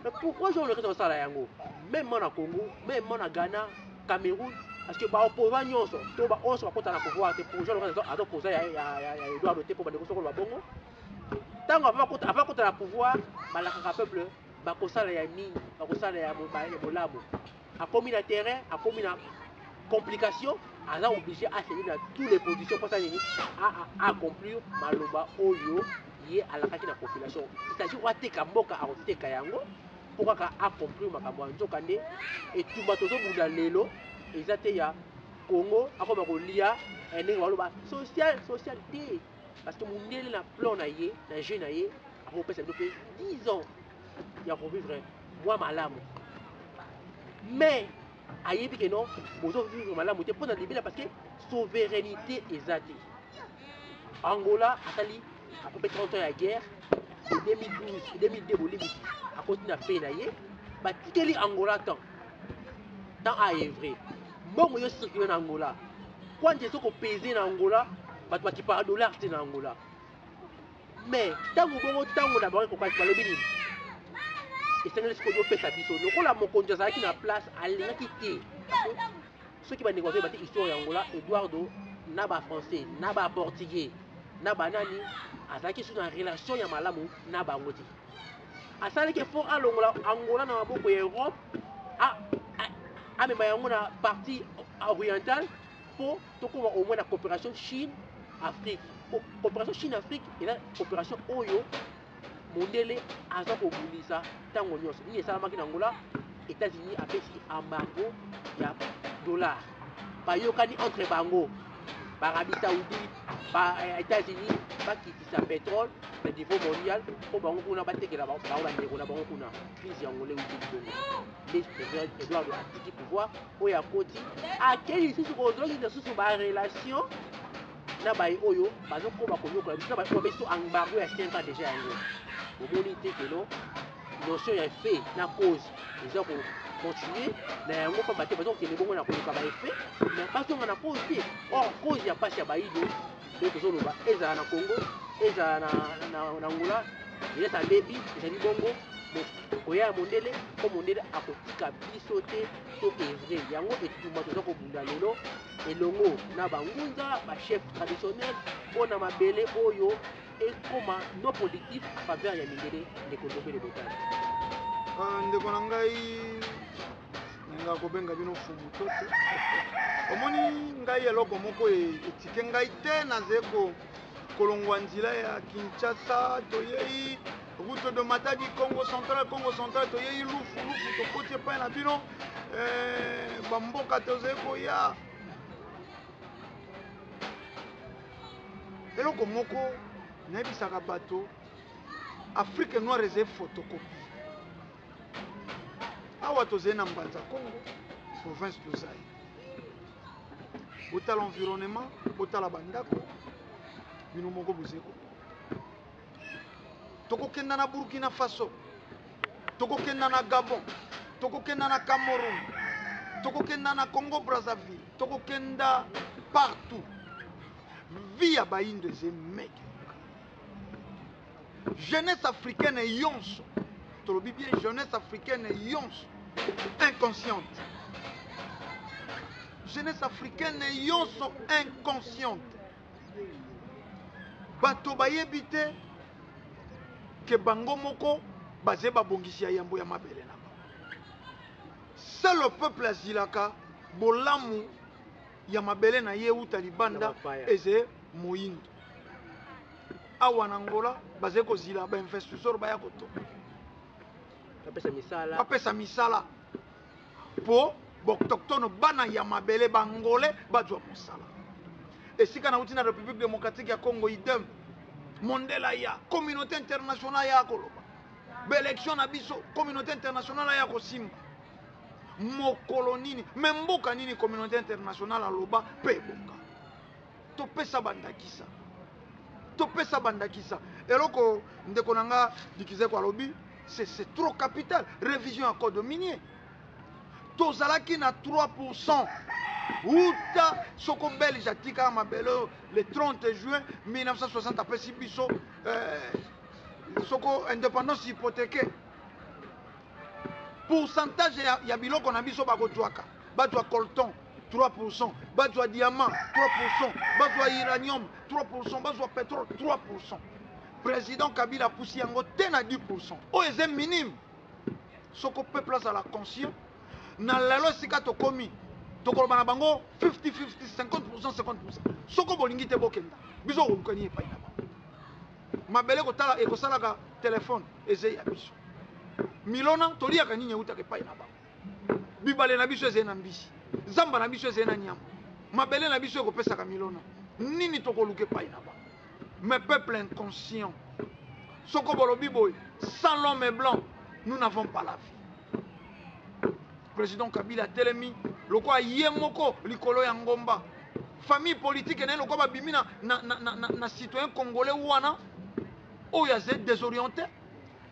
Mais pourquoi João Lourenço kosala yango même na Congo, même na Ghana, Cameroun? Parce que baopposant nyonso to baonso bakota na pouvoir te pour João Lourenço azoposa ya Eduardo te, mpo bandeko sokolo babongo ntango avant kota na pouvoir, balakaka peuple bakosala ya mingi, bakosala ya bolamu. Akomi na terrain, akomi na complication, aza obligé acéder na toutes les positions mposa nini? Accomplir maloba oyo ye alakaki na population. C'est-à-dire ateka mboka, akoteka yango mpo kaka accomplir makambo ya nzoka. Nde etumba tozobunda lelo eza te ya Congo akoma kolia ndenge baloba social social te, parce que mondele na plan na ye, na jeu na ye, akopesa bino mpe 10 ans ya kovivre mwa malamu, mais ayebi ke non, bozovivre malamu te mpo na libela, parce que souveraineté eza te. Angola asali à peu près 30 ans ya guerre de 2012, 2002, bolimbisi, akoti na pe na ye, batikeli Angola temps à œuvrer. Mbongo yo circule na Angola, kwanza eza kopese na Angola, bato bakipaka dollar te na Angola. Mais ntango bongo, ntango na bango ekokaki, balobi nini? Esengeli sikoyo opesa biso lokola mokonzi azalaki na place, alingaki te. Soki bandeko bazoyeba te histoire ya Angola, Eduardo na Bafrançais, na Baportugais, na banani, azalaki su na relation ya malamu na bango te. Asalaki effort alongola Angola na maboko ya Europe, amema yango na partie orientale, mpo tokóma au moins na coopération Chine Afrique. Coopération Chine Afrique eza coopération oyo mondele aza kobundisa ntango nyonso. Nini esalamaki na Angola? États-Unis apesi embargo ya dollar. Bayokani entre bango, Baarabie Saoudite, ba États-Unis, bakitisa pétrole na niveau mondial mpo bango kuna batekela bango bandeko na bango kuna. Crise ya Angola euti bongo nde président Eduardo atiki pouvoir. Oyo akoti, akei lisusu kozongisa lisusu barelation na baye oyo bazokoba konyokola biso, na baye oyo bapesi embargo ya 5 ans déjà. Yango omoni te keno notion ya effet na cause eza kocontinue na yango, pamba te baza kokende bongo na koluka baeffet, mais bazonga na cause te. Or cause ya mpasi ya bayindo nde tozoloba, ezala na Congo, ezala na Angola, eza bebi, ezali bongo koya ya mondele, mpo mondele akotika biso te to œuvre yango. Etumba toza kobunda lelo elongo na bangunza, bachef traditionnel, mpo na mabele oyo ekoma non productif à faveur ya mindele. Ndeko Ndombele Botali.
Ndeko na ngai, nalingaka kobenga bino fumu toto. Omoni ngai, eloko moko etike ngai te, nazali kolongwa nzela ya Kinshasa, toyei route de Matadi, Congo Central, Congo Central toyei Lufu, Lufu tokoti epai na bino, bamboka tozali koya. Eloko moko nayebisaka bato, Afrique noire ezali photocopie. Awa tozali na Mbanza Congo, province tozali, botala environnement, botala bandako bino moko bozali komona. Tokokenda na Burkina Faso, tokokenda na Gabon, tokokenda na Cameroun, tokokenda na Congo Brazzaville, tokokenda partout. Vie ya bayindo eza médiocre. Jeunesse africaine yonso, tolobi bien, jeunesse africaine yonso inconsciente, jeunesse africaine yonso inconsciente. Bato bayebi te ke bango moko baze babongisi ya yambo ya mabele na bango. Seul le peuple azilaka bolamu ya mabele na ye euta libanda.
Na bapaya.
Eze moyindo. Awa na Angola bazali kozila bainvestisseur baya kotonga,
bapesa misala,
bapesa misala mpo baautochtone, bana ya mabele bangolais, bazwa mosala. Esika nauti na République démocratique ya Congo, idem. Mondele ya communauté internationale ya koloba baélection na biso, communauté internationale ya kosimba mokolo nini? Me mboka nini communauté internationale aloba mpe ebonga? Topesa bandakisa, topesa bandakisa. Eloko ndeko na nga Dikizeko alobi, c'est trop capital. Révision ya code minier, tozalaki na 3 uta soko Belge atikaka mabele oyo le 30 juin 1960, apesi biso soko indépendance hypothéquée. Pourcentage ya biloko na biso bakozwaka, bazwa coltan 3, bazwa diamant 3, bazwa uranium 3, bazwa pétrole 3. Président Kabila apusi yango te na 10, oyo eza minime. Soko peuple azala conscient na lelo esika tokomi, tokoloba na bango 50 50, 50 50. Soko bolingi te, bokenda, biso kolukani epai na bango. Mabele kotala ekosalaka telefone eza ya biso, milona toliaka nini eutaka epai na bango, bibale na biso ezali na mbisi, zamba na biso ezali na nyama, mabele na biso ekopesaka milona. Nini tokoluka epai na bango? Mais peuple inconscient, soko bolobi boye, sans l'homme blanc nous n'avons pas la vie. Président Kabila atelemi lokola ye moko likolo ya ngomba. Famille politique na ye lokola babimi na citoyen congolais wana oyo aza désorienté,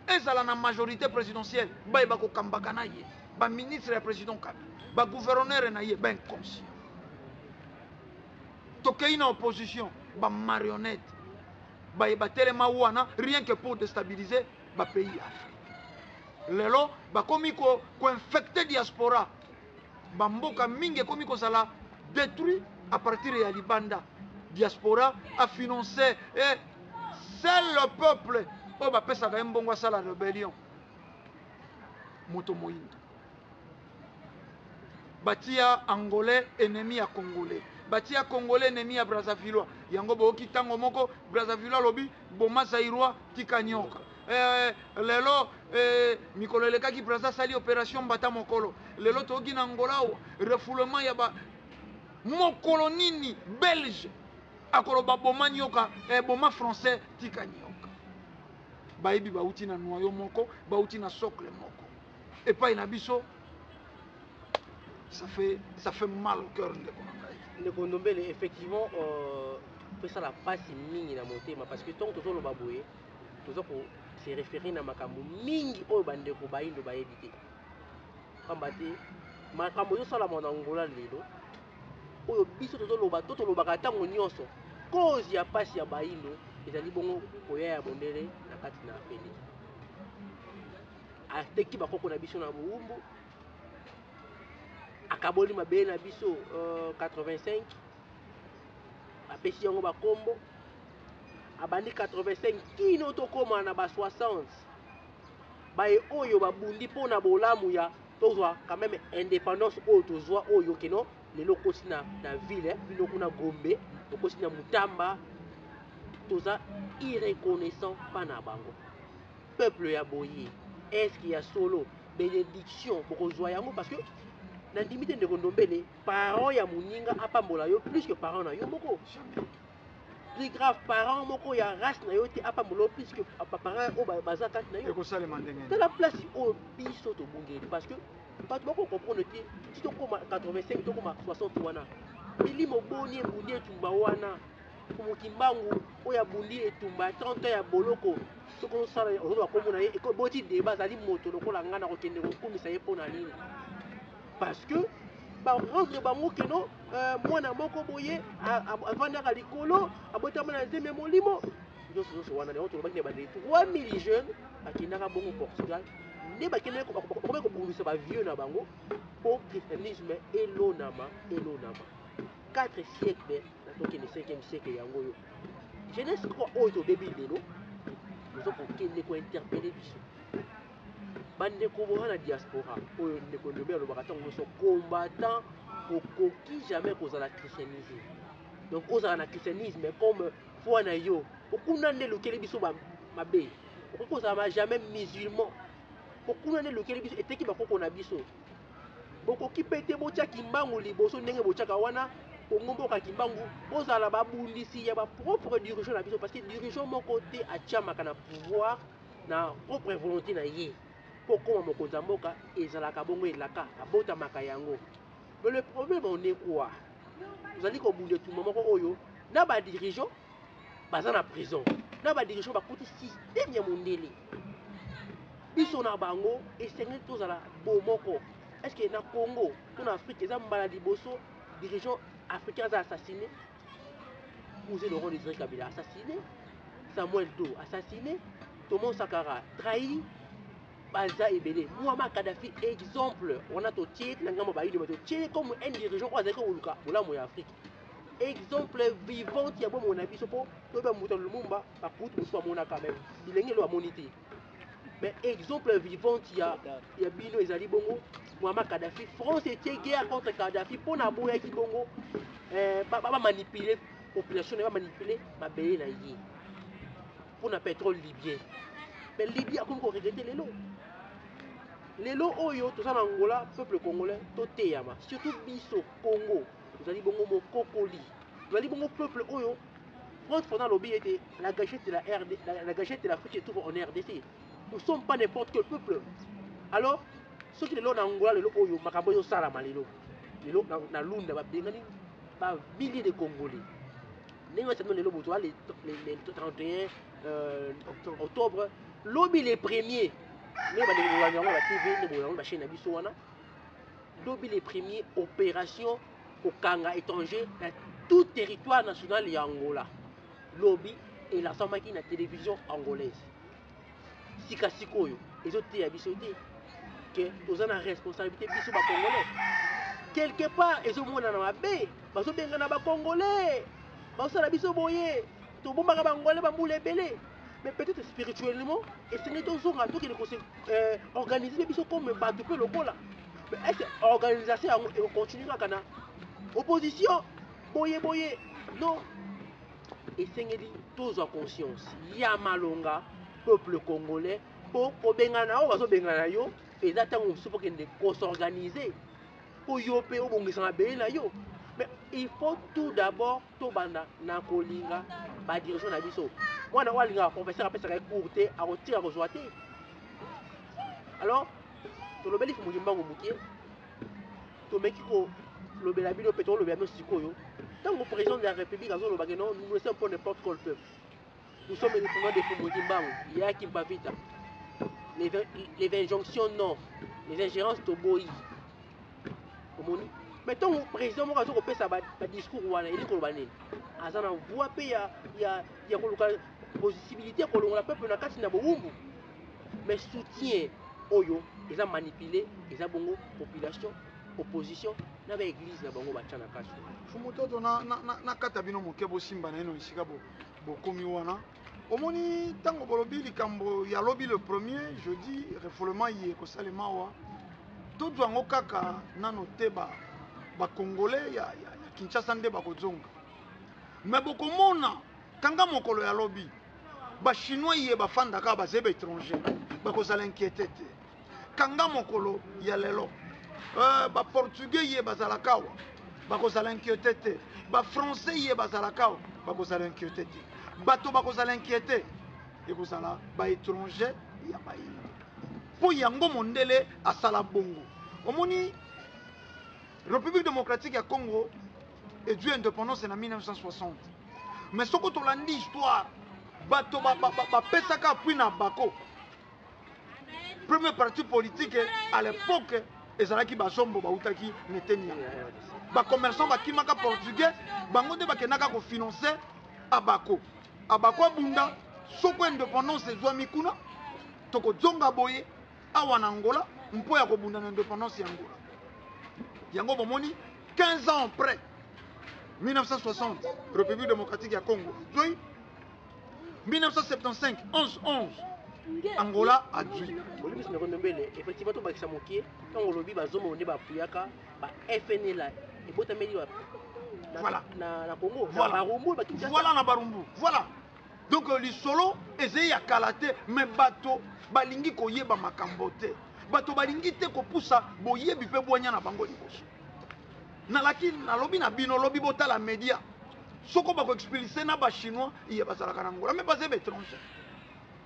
ezala na majorité présidentielle, bayeba kokambaka na ye, baministre ya président Kabila, bagouverneur na ye, bainconscient. Tokei na opposition, bamarionnette. Baye batelema wana rien que pour déstabiliser bapays ya Afrique. Lelo bakomi koinfecter diaspora, bamboka mingi ekomi kozala détruit à partir ya libanda. Diaspora afinance et c'est le peuple oyo bapesaka ye mbongo asala rébellion. Moto moyindo batia Angolais ennemi ya Congolais, batia Congolais ennemi ya Brazzavillois. Yango boyoki ntango moko Brazzavillois alobi: "Boma Zaïrois, tika nyoka." Lelo mikolo elekaki, Braza asali opération mbata mokolo. Lelo toyoki na Angola awa refoulement ya ba mokolo nini. Belge akoloba: "Boma nyoka, boma Français, tika nyoka." Bayebi bauti na noyau moko, bauti na socle moko. Epai na biso, ça fait mal au cœur, ndeko na ngai.
Ndeko Ndombele, effectivement, pesala mpasi mingi na motema, parce que ntongo tozoloba boye, toza kose référer na makambo mingi oyo bandeko bayindo bayebi te, pamba te makambo ezosalama na Angola lelo oyo biso tozoloba to tolobaka ntango nyonso, cause ya mpasi ya bayindo ezali bongo koya ya mondele na kati na Afrique. Ateki bakoko na biso na bowumbu, akaboli mabele na biso 85, apesi yango bakombo. Abandi 85 kino tokóma na ba 60. Baye oyo babundi mpona bolamu ya tozwa quand même indépendance oyo tozwa, oyo keno lelo okosi na ville bino kuna Gombe, okosi na Mutamba, toza irreconnaissant mpa na bango. Peuple ya boye, est-ce ya solo bénédiction bokozwa yango? Parce que nandimi te, ndeko Ndombele, parent ya moninga apambola yo plus que parent na yo moko. Plus grave, parent moko ya race na yo te apambola yo plus que parent oyo baza kati na yo.
Ekosalema ndenge nini?
Tala place oyo biso tobungeli, parce que bato bakocomprendre te. Si tokóma 85, tokóma 60 wana, milimo boni ebundi etumba wana? Mokimbangu oyo abundi etumba ya 30 ans ya boloko, soki ozosala, ozoloba kombo na ye, boti deba, azali moto lokola ngai, na kokende kokumisa ye mpo na nini? Parce que barendre bango keno mwana moko boye avandaka likolo, abotama na nzembe molimo nyonso nyonso wana. Yango tolobaki na bandeli, 3000 jeunes bakendaka bongo Portugal, nde bakendaki bakomi kobundisa bavieux na bango mpo christianisme elonama, elonama 4 siècle na tokende 5e siècle. Yango oyo jeunesse oyo tobebi lelo, toza kokende kointerpeller biso bandeko boza na diaspora. Oyo ndeko Ndobe alobaka ntango nyonso, combattant okoki jamais kozala christianisé. Donc ozala na christianisme comme foi na yo, okuna nde elukeli biso mabe. Okoki kozala jamais musulman, okuna nde elukeli biso, eteki bakoko na biso. Bokoki mpe te botya Kimbangu liboso ndenge botyaka wana Kongo mboka Kimbangu. Bozala babundisi ya bapropre dirigeant na biso, parce que dirigeant moko te atiamaka na pouvoir na propre volonté na ye. Mpo koma mokonzi ya mboka ezalaka bongo elaka, abotamaka yango. Mais le problème, on est quoi? Tozali kobunda etumba moko oyo na badirigeant baza na prison, na badirigeant bakuti système ya mondele. Biso na bango esengeli tozala bomoko. Est ce que na Congo to na Afrique eza mbala liboso dirigeant africain aza assassiné? Mzee Laurent Désiré Kabila assassiné, Samuel Doe assassiné, Thomas Sankara trahi, baza ebele. Muammar Kadhafi, exemple wana totie na ngambo bayini, totie comme un dirigeant oyo azalaki koluka bolamu ya Afrique, exemple vivante ya bomoi na biso, mpo toyeba moto ya Lumumba. Bakutu mosusu bamonaka, mais bilenge elo bamoni te. Mais exemple vivante ya bino ezali bongo Muammar Kadhafi. France etie guerre contre Kadhafi mpo na aboyaki bongo bamanipuler population na ye, bamanipuler mabele na ye mpo na pétrole libyen. Mais Libye akomi koregretter lelo. Lelo oyo toza na Angola, peuple congolais toteyama, surtout biso Congo tozali bongo mokokoli, tozali bongo peuple oyo Frantz Fanon alobi ete la gâchette de la RD, la gâchette de l'Afrique se trouve en RDC. Nous sommes pas n'importe quel peuple. Alors soki lelo na Angola, lelo oyo makambo ezosalama lelo, lelo na Lunda babengani ba milliers de Congolais ndenge basano lelo bozwa le 31 octobre, lobi les premiers, ndenge bandeko bolanda yango na baTV, nde bolanda yango bachaîne na biso wana, lobi les premiers, opération kokanga étranger na tout territoire national ya Angola lobi. Elasamaki na télévision angolaise. Sika sikoyo ezoteya biso te ke toza na responsabilité, biso Bacongolais. Quelque part ezomonana mabe, bazobengana Bacongolais, bazosala biso boye. Tobombaka Bangolais bambula ebele, mais peut-être spirituellement esengeli tozonga, tokende kose organiser mpe biso comme bato mpe lokola. Mais est ce organisation yango ekocontinue kaka na opposition boye boye? Non, esengeli tozwa conscience ya malonga, peuple congolais, mpo kobengana oyo bazobengana yo eza ntango mosusu mpo kende kos'organiser, mpo yo mpe obongisa mabele na yo. Mais il faut tout d'abord tobanda na kolinga badirection na biso. Mwana oyo alingaka professeur apesaka ye cours te, akotika kozwa te. Alors tolobeli Fumu Kimbangu moke, tomeki kolobela bino mpe tolobela bino sikoyo. Ntango président de la République azoloba ke non, nous ne sommes pas n'importe quel peuple, nous sommes les descendants de Fumu Kimbangu ya Kimpa Vita, les injonctions non, les ingérences toboyi. Omoni, mais ntango président moko aza kopesa badiscours wana, elingi koloba nini? Aza na voie mpe ya koluka possibilité ya kolongola peuple na kati na bowumbu. Mais soutien oyo eza manipulé, eza bongo population, opposition na baéglise na bango batya na kati.
Fumu Toto, na kata bino moke, bosimba na ino esika bokomi wana. Omoni, ntango bolobi likambo ya lobi, le premier jeudi, refoulement ye ekosalema awa, tozwa yango kaka nano te. Bacongolais ya Kinshasa nde bakozonga, me bokomona kanga mokolo ya lobi, Bachinois ye bafandaka, bazali baétranger, bakozala inquiété te. Kanga mokolo ya lelo, Baportugais ye bazalaka awa, bakozala inquiété te. Bafrançais ye bazalaka awa, bakozala inquiété te. Bato bakozala inquiété ekozala baétranger ya bayindo, mpo yango mondele asala bongo. Omoni, République démocratique ya Congo ezwi indépendance na 1960, mais soko tolandi histoire, bato bapesaka appui na bako premier parti politique à l'époque ezalaki Bazombo, bautaki neteni yango, bacommerçant bakimaka Portugais, bango nde bakendaka kofinancer Abako. Abako abunda soko indépendance ezwami kuna, tokozonga boye awa na Angola mpo ya kobunda na indépendance ya Angola. Yango bomoni, 15 ans après 1960, République démocratique ya Congo zoi, 1975, 11 11, Angola adui.
Bolimbisi, ndeko Ndombele, effectivement tobakisa moke. Ntango olobi Bazombo nde bapuyaka ba FNL, ebotameli na Congo, na Barumbu, Bakinshasa.
Voilà, na Barumbu, voilà. Donc lisolo ezali ya kala te, mais bato balingi koyeba makambo te, bato balingi te kopusa boyebi mpe bwanya na bango liboso. Nalaki, nalobi na bino, lobi botala média, soko bakoexpulser na Bachinois ye bazalaka na Angola, mais baza baétranger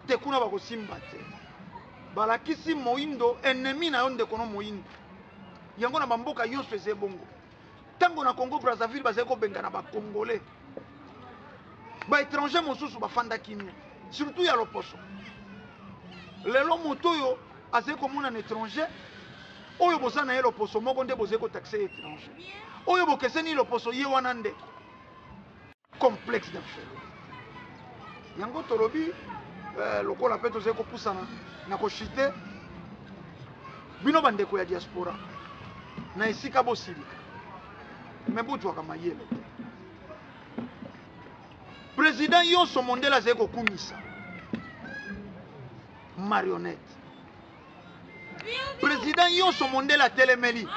te, kuna bakosimba te. Balakisi moyindo ennemi na yo, ndeko no moyindo. Yango na bamboka nyonso eza ebongo. Ntango na Congo Brazzaville bazali kobengana Bacongolais, baétranger mosusu bafanda kimia, surtout ya loposo. Lelo moto oyo azali komona na étranger oyo boza na ye loposo moko nde bozali kotaxer étranger oyo bokeseni loposo, ye wana ndeko. Complexe d'infériorité, yango tolobi. Lokola mpe tozali kopusana na koshite, bino bandeko ya diaspora, na esika bosilika, me bozwaka mayele te. Président nyonso mondele azali kokumisa marionnette, président nyonso mondele atelemeli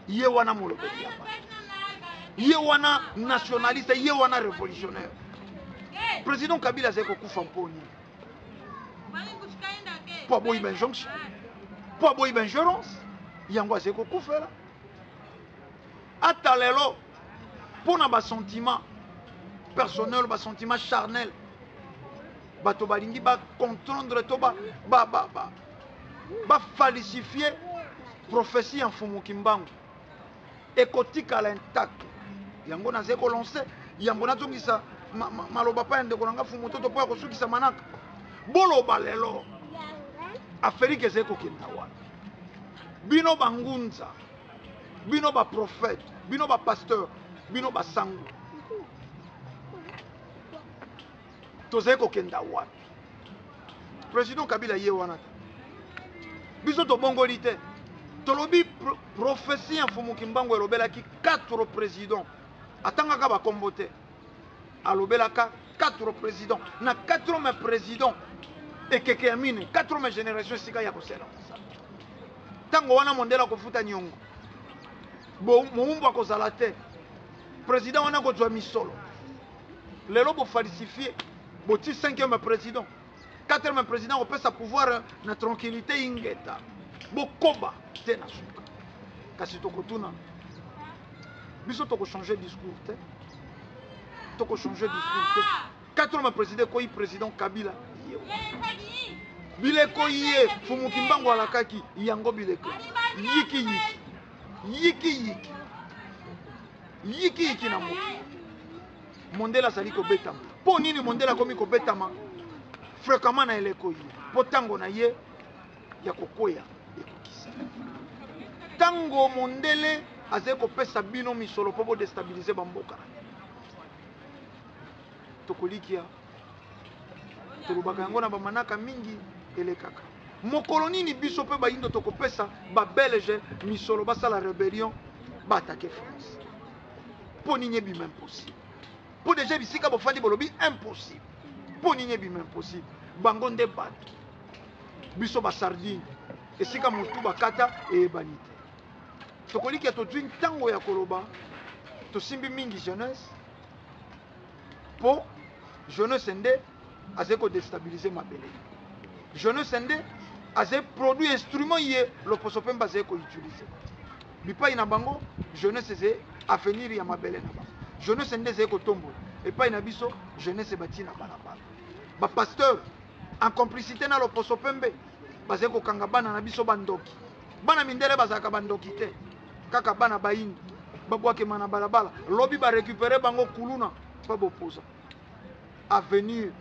ye wana molobeli ya bato, ye wana nationaliste, ye wana révolutionnaire. Président Kabila azali kokufa mpo nini? Mpo aboyi bainjonction, mpo aboyi baingérence. Yango azali kokufela ata lelo mpo na basentiment personnel, basentiment charnel. Bato balingi bacontrendre to bafalsifie prophétie ya Mfumu Kimbangu, ekotikala intact. Yango nazali kolancer yambo nazongisa maloba pa ya ndeko na nga Fumu Toto mpo ya kosukisa manaka. Boloba lelo, Afrike ezali kokenda wana. Bino bangunza, bino baprophète, bino bapasteur, bino basango. Tozali kokenda wapi? Président Kabila ye wana te, biso tobongoli te. Tolobi prophétie ya Mfumu Kimbangu elobelaki 4 présidents, atangaka bakombo te, alobelaka 4 présidents. Na 4 président ekeke ya mine, 4 génération esika ya kosala mosala. Ntango wana mondele akofuta niongo, mowumbu akozala te, président wana akozwa misolo. Lelo bofalsifie, boti 5e président, 4e président kopesa pouvoir na tranquillité. Ingeta, bokoba te na suka. Kasi tokotuna, biso tokochange discours te, tokochange discours te. 4e président ekoyi président Kabila ye bileko ye Fumu Kimbangu alakaki yango bileko yiki yiki yiki yiki yiki yiki na mokili. Mondele azali kobetama. Mpo nini mondele akomi kobetama fréquemment na eleko ye? Mpo ntango na ye ya kokwea ekokisa. Ntango mondele azali kopesa bino misolo mpo bodestabilize bamboka na bino, tokolikia tolobaka yango na bamanaka mingi elekaka. Mokolo nini biso mpe bayindo tokopesa babelge misolo basala rébellion, baattaquer France? Mpo nini ebima impossible? Mpo deja bisika bofandi bolobi impossible. Mpo nini ebima impossible? Bango nde bato, biso basardine esika motu bakata eyebani te. Tokolikia tozwi ntango ya koloba, tosimbi mingi jeunesse, mpo jeunesse nde azali kodestabilize mabele. Jeunesse nde azali produit, instrument ye loposo pembe azali koutilize bipai na bango. Jeunesse ezali avenir ya mabele na bango, jeunesse nde ezali kotombola. Epai na biso jeunesse batie na balabala, bapasteur en complicité na loposo pembe bazali kokanga bana na biso bandoki. Bana mindele bazalaka bandoki te, kaka bana bayindo babwakema na balabala, lobi barécupere bango kuluna mpo bopoza. Avenir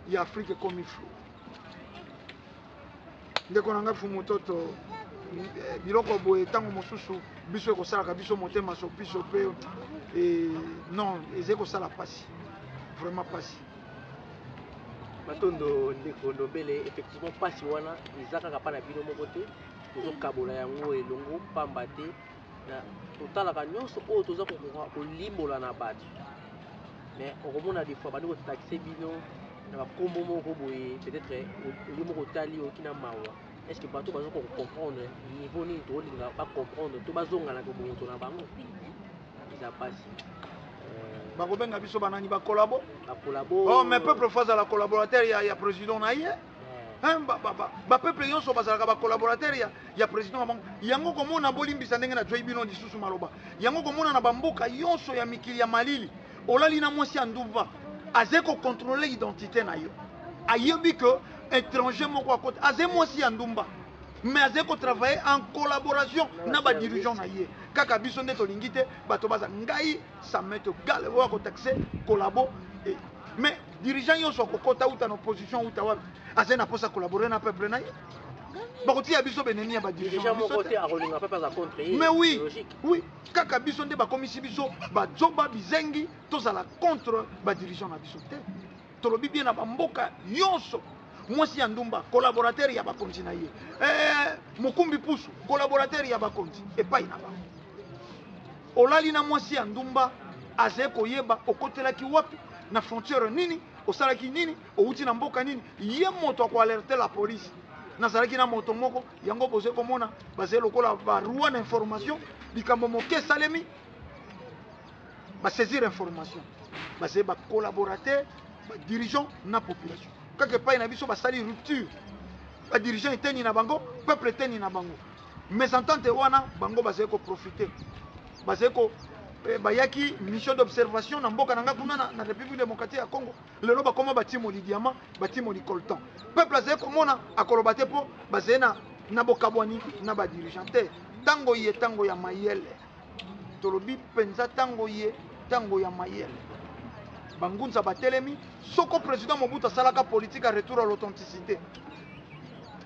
ya Afrique ekomi flou. Ndeko na ngai Fumu Toto, biloko boye ntango mosusu biso ekosalaka biso motema sopiso mpe non, ezali kosala mpasi, vraiment mpasi.
Matondo, ndeko Ndombele. Effectivement, mpasi wana eza kaka mpa na bino moko te, tozokabola yango elongo, pamba te na totalaka nyonso oyo toza kokoka kolimbola na bato. Mais okomona des fois bandi kotaxe bino na bakombo moko boye, peut-être yo moko otali, oyoki na mawa. Est ce que bato baza kocomprendre niveau nini tokolinga bacomprendre to bazonga na bomoto na bango? Eza mpasi.
Bakobenga biso banani? Bakolabo?
Bakolabo.
Oh, mais peuple faut azala collaborateur ya président na ye. Bapeuple nyonso bazalaka bacollaborateur ya président na bango. Yango komona, bolimbisa ndenge nazwai bino lisusu maloba yango, komona na bamboka nyonso ya mikili ya malili, olali na mwasi ya ndumba, azali kocontrôle identité na yo, ayebi ke étranger moko akota. Azali mwasi ya ndumba, mais azali kotravailler en collaboration na badirigeant na ye. Kaka biso nde tolingi te bato baza. Ngai, ça m'est égal oyo akotaxe collabo, mais dirigeant nyonso akokota, uta na opposition, uta wapi, azali na mposa collaborer na peuple na ye. Bakotia biso benemi ya
badirigeant.
Mais oui, oui, kaka biso nde bakomisi biso bazoba, bizengi, tozala contre badirigeant na biso te. Tolobi bien, na bamboka nyonso, mwasi ya ndumba collaborateur ya bakonzi na ye, mokumbi pusu collaborateur ya bakonzi epai na bango. Olali na mwasi ya ndumba, azali koyeba okotelaki wapi, na frontière nini, osalaki nini, outi na mboka nini. Ye moto akoalerte la police: nazalaki na moto moko. Yango bozali komona bazali lokola baroi na information. Likambo moke esalemi, basaisir information. Bazali bacollaborateur, badirigeant na population. Kaka epai na biso basali rupture, badirigeant eteni na bango, peuple eteni na bango. Mésentente wana, bango bazali koprofite, bazali ko bayaki mission d'observation na mboka na nga kuna na République démocratique ya Congo. Lelo bakoma batimoli diamant, batimoli coltan. Peuple azali komona, akoloba te, mpo bazali na bokabwani na badirigeant te. Ntango ye, ntango ya mayele, tolobi mpenza, ntango ye, ntango ya mayele, bangunza batelemi. Soko président Mobutu asalaka politique ya retour à l'authenticité,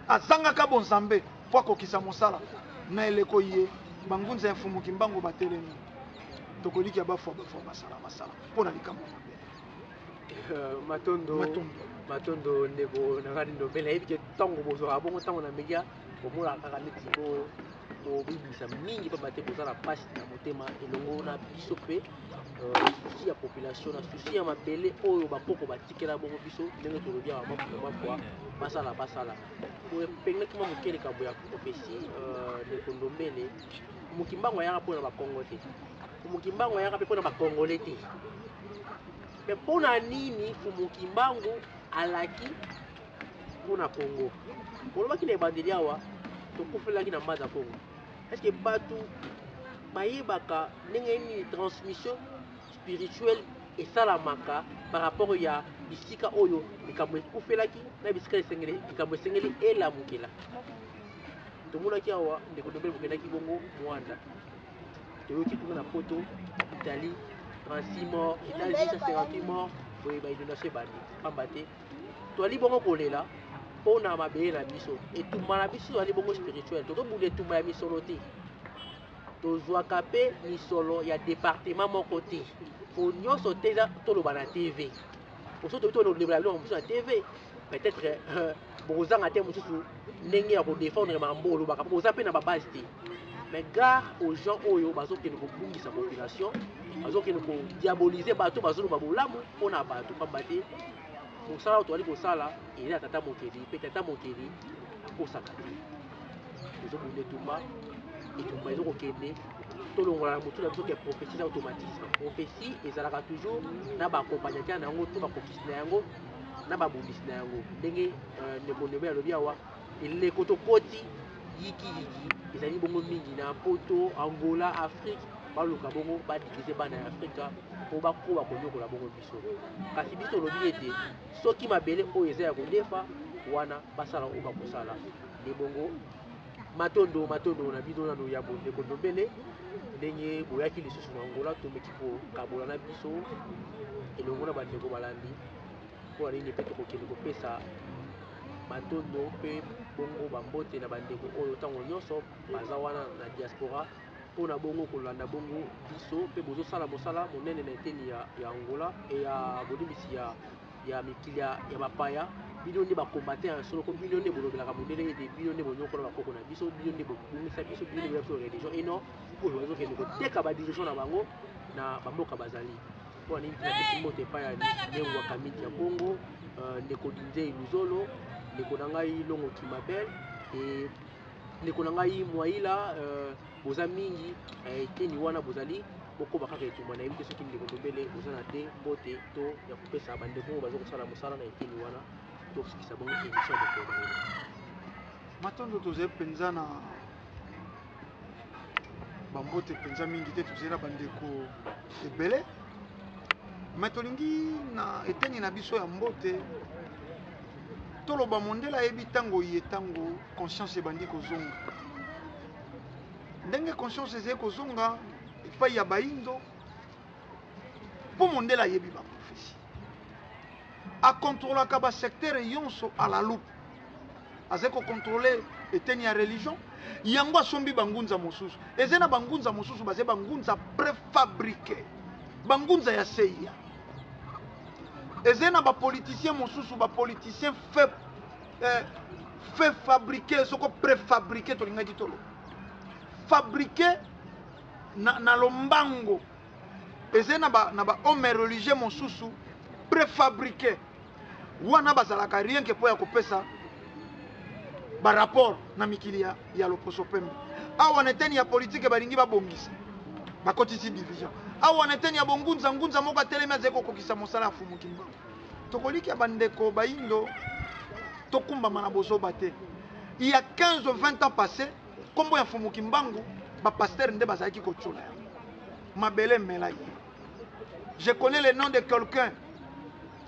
azangaka bonzambe mpo akokisa mosala na eleko ye. Bangunza ya Mfumu Kimbangu batelemi, tokoliki ya bafwa bafwa, basala basala mpo na likambo mabe.
Matondo.
Matondo.
Matondo, ndeko na ngai Ndombele. Nayebi ke ntango bozwaka bongo ntango na media, bomonaka kaka neti bobimisa mingi, pamba te boza na mpasi na motema elongo na biso mpe souci ya population, na souci ya mabele oyo bakoko batikela bongo biso. Ndenge tolobi awa, mafua basala basala epengaki mwa moke likambo ya prophétie. Ndeko Ndombele, Mokimbango ayaka mpona Bakongo te, Mokimbango ayaka mpe mpona Bakongole te. Me mpona nini Fumu Kimbangu alaki mpona Congo? Olobaki na ebandeli awa, tokufelaki na Mbanza Congo. Est-ce bato bayebaka ndenge nini transmission spirituelle esalamaka par rapport ya bisika oyo likambo ekufelaki na bisika esengeli, likambo esengeli elamukela? Tomonaki awa, ndeko Ndombele, bokendaki bongo Mwanda, toyoki kuna na Poto, Italie 36 morts, États-Unis 158 morts. Boye bainondation ebandi, pamba te toali bongo kolela mpona mabele na biso. Etumba na biso tozali bongo spirituel, tozobunda etumba ya misolo te. Tozwaka mpe misolo ya département moko te, po nyonso te eza toloba na TV. Poso tobi tolobela biloko mosusu na TV, peut-être bokozanga te mosusu ndenge ya kodéfendre makambo olobaka, po boza mpe na babase te. Mais gare aux gens oyo bazokende kobungisa population, bazokende kodiaboliser bato bazoloba bolamu mpona bato, pamba te mosala oyo tozali kosala eza ya Tata Mokeli, mpe Tata Mokeli akosaka te. Tozobunda etumba, etumba ezokokende. Tolongola na motu na biso ke prophétie eza automatisme. Prophétie ezalaka toujours na baaccompagnateur na yango to bakokisi na yango na babundisi na yango. Ndenge ndeko Ndobe alobi awa, eleko tokoti yikiyiki ezali bongo mingi na Poto, Angola, Afrique. Baluka bongo badiviser bana ya Afrika mpo bakoba konyokola bongo biso. Kasi biso tolobi ete soki mabele oyo eza ya kodefa wana, basala oyo bakosala nde bongo. Matondo, matondo na bino nano ya bondeko Ndombele, ndenge boyaki lisusu na Angola, tomeki kokabola na biso elongo na bandeko balandi mpona nini. Mpe tokokende kopesa matondo mpe bongo bambote na bandeko oyo ntango nyonso baza wana na diaspora mpona bongo kolanda bongo biso, mpe bozosala mosala monene na eteni ya Angola e ya bolimbisi ya mikili ya bapaya. Bino nde bacombattants ya solo, ko bino nde bolobelaka mondele ete bino nde bonyokola bakoko na biso, bino nde bobungisa biso, bino nde boya biso religion eno oyo bazokende koteka badirigeants na bango na bamboka bazali. Mpo nini napesi mbote epai ya Nengwa Kamiti ya Congo, ndeko Dinzei Luzolo, ndeko na ngai Longo Kimabel e ndeko na ngai Mwaila. Boza mingi eteni wana, bozali bokoba kaka etumba. Nayebi te soki ndeko Ndombele oza na te mbote to ya kopesa bandeko oyo baza kosala mosala na eteni wana, tosukisa bongo émission ya mokolo na lelo.
Matondo. Tozali mpenza na bambote mpenza mingi te, tozali na bandeko ebele. Me tolingi na eteni na biso ya mbote toloba mondele ayebi ntango ye, ntango conscience ebandi kozonga, ndenge conscience ezali kozonga epai ya bayindo, mpo mondele ayebi baprophétie, akontrolaka basecteur nyonso à la loupe. Azali kocontrôler eteni ya religion yango, asombi bangunza mosusu. Eza na bangunza mosusu bazali bangunza préfabriqué, bangunza ya CIA. Eza na bapoliticien mosusu, bapoliticien fait fabriqué, soko préfabriqué, tolingaki toloba fabriqué na lombango. Eza na bahomme ba religieux mosusu préfabriqué wana, bazalaka rien ke mpo ya kopesa barapport na mikili ya loposo pembe. Awa na eteni ya politike, balingi babongisa, bakotisi division. Awa na eteni ya bongunza, ngunza moko atelemi, azali kokokisa mosala ya Fumu Kimbangu. Tokoliki ya bandeko bayindo, tokumbama na bozoba te. Il y a 15 20 ans passé, nkombo ya Fumu Kimbangu, bapasteur nde bazalaki kotiola yango. Mabele emela ye. Je connais le nom de quelqu'un,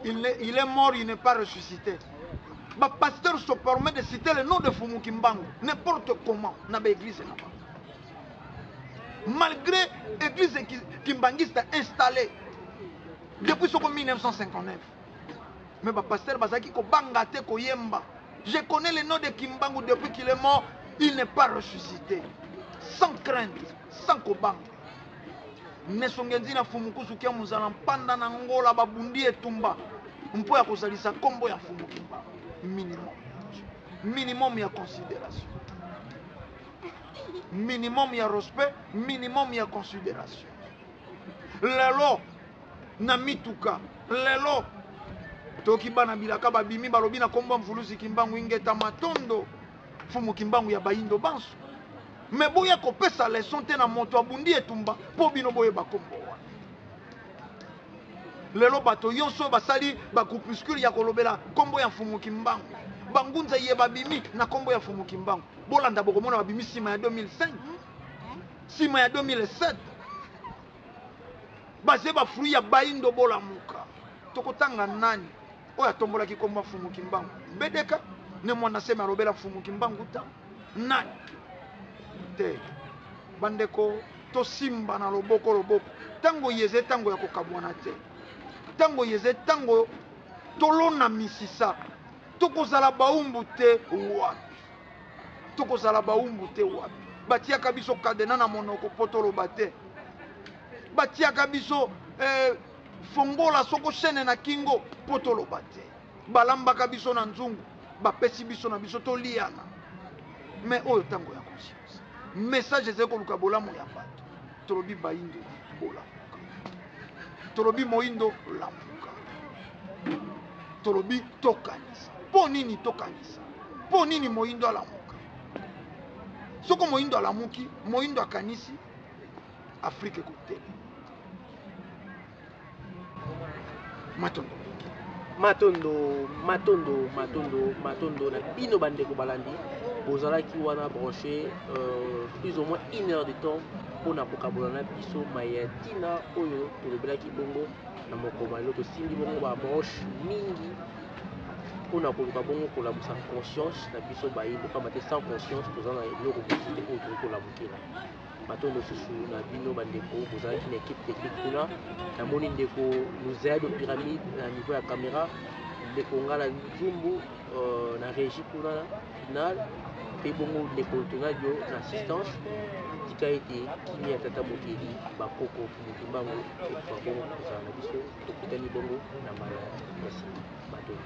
il est mort, il n'est pas ressuscité. Bapasteur se permet de citer le nom de Fumu Kimbangu n'importe comment na baéglise na bango, malgré église kimbangiste installée depuis soko 1959. Mais bapasteur bazalaki kobanga te koyemba: "Je connais le nom de Kimbangu, depuis qu'il est mort, il n'est pas ressuscité", sans crainte, sans kobanga. Nesonge nzina Mfumu Kusu kia muzala mpanda na Ngola babundi etumba mpo ya kozalisa nkombo ya Mfumu Kimbangu. Minimum, minimum ya considération, minimum ya respect, minimum ya considération. Lelo na mituka, lelo toki bana bilaka babimi balobi na nkombo ya Mvuluzi Kimbangu, ingeta matondo Mfumu Kimbangu ya bayindo banso. Me boya kopesa leçon te na moto abundi etumba mpo bino boyeba nkombo wana. Lelo bato nyonso oyo basali bagroupuscule ya kolobela nkombo ya Mfumu Kimbangu, bangunza ye babimi na nkombo ya Mfumu Kimbangu, bolanda bokomona babimi nsima ya 2005, nsima ya 2007, baze bafruit ya bayindo. Bolamuka, tokotanga nani oyo atombolaki nkombo ya Mfumu Kimbangu? Bedeka ne mwana seme alobela Mfumu Kimbangu ta nani te. Bandeko, tosimba na loboko loboko. Ntango yeze ntango ya kokabwana te, ntango yeze ntango tolona misisa. Tokozala baumbu te wapi? Tokozala baumbu te wapi? Batiaka biso cadenas na monoko mpo toloba te, batiaka biso fongola soko chaîne na kingo mpo toloba te, balambaka biso na nzungu, bapesi biso na biso toliana. Mais oyo ntango ya conscience, message ezali koluka bolamu ya bato. Tolobi bayindo bolamuka, tolobi moyindo lamuka, tolobi tokanisa. Mpo nini tokanisa? Mpo nini moyindo alamuka? Soko moyindo alamuki, moyindo akanisi, Afrike ekotelema. Matondo.
Matondo, matondo, matondo, matondo na bino bandeko balandi. Bozalaki wana branché plus ou moins une heure de temps mpona kokabola na biso maye ya ntina oyo tolobelaki bongo na mokolo lelo. Tosimbi bongo babranche mingi mpona koluka bongo kolamusa conscience na biso bayindo, pamba te sans conscience toza na eloko mosusu te oyo tokoki kolamukela. Matondo susu na bino bandeko bozalaki na équipe technique kuna. Namoni ndeko Luzayado Pyramide na niveau ya caméra, ndeko Ngala Nzumbu na régie kuna na final, mpe bongo ndeko Tonadio na assistance. Tika ete kimia ya tata mokeli, bakoko Mfumu Kimbangu ekoka bongo kozala na biso. Tokutani bongo na mbala ya nsima. Matondo.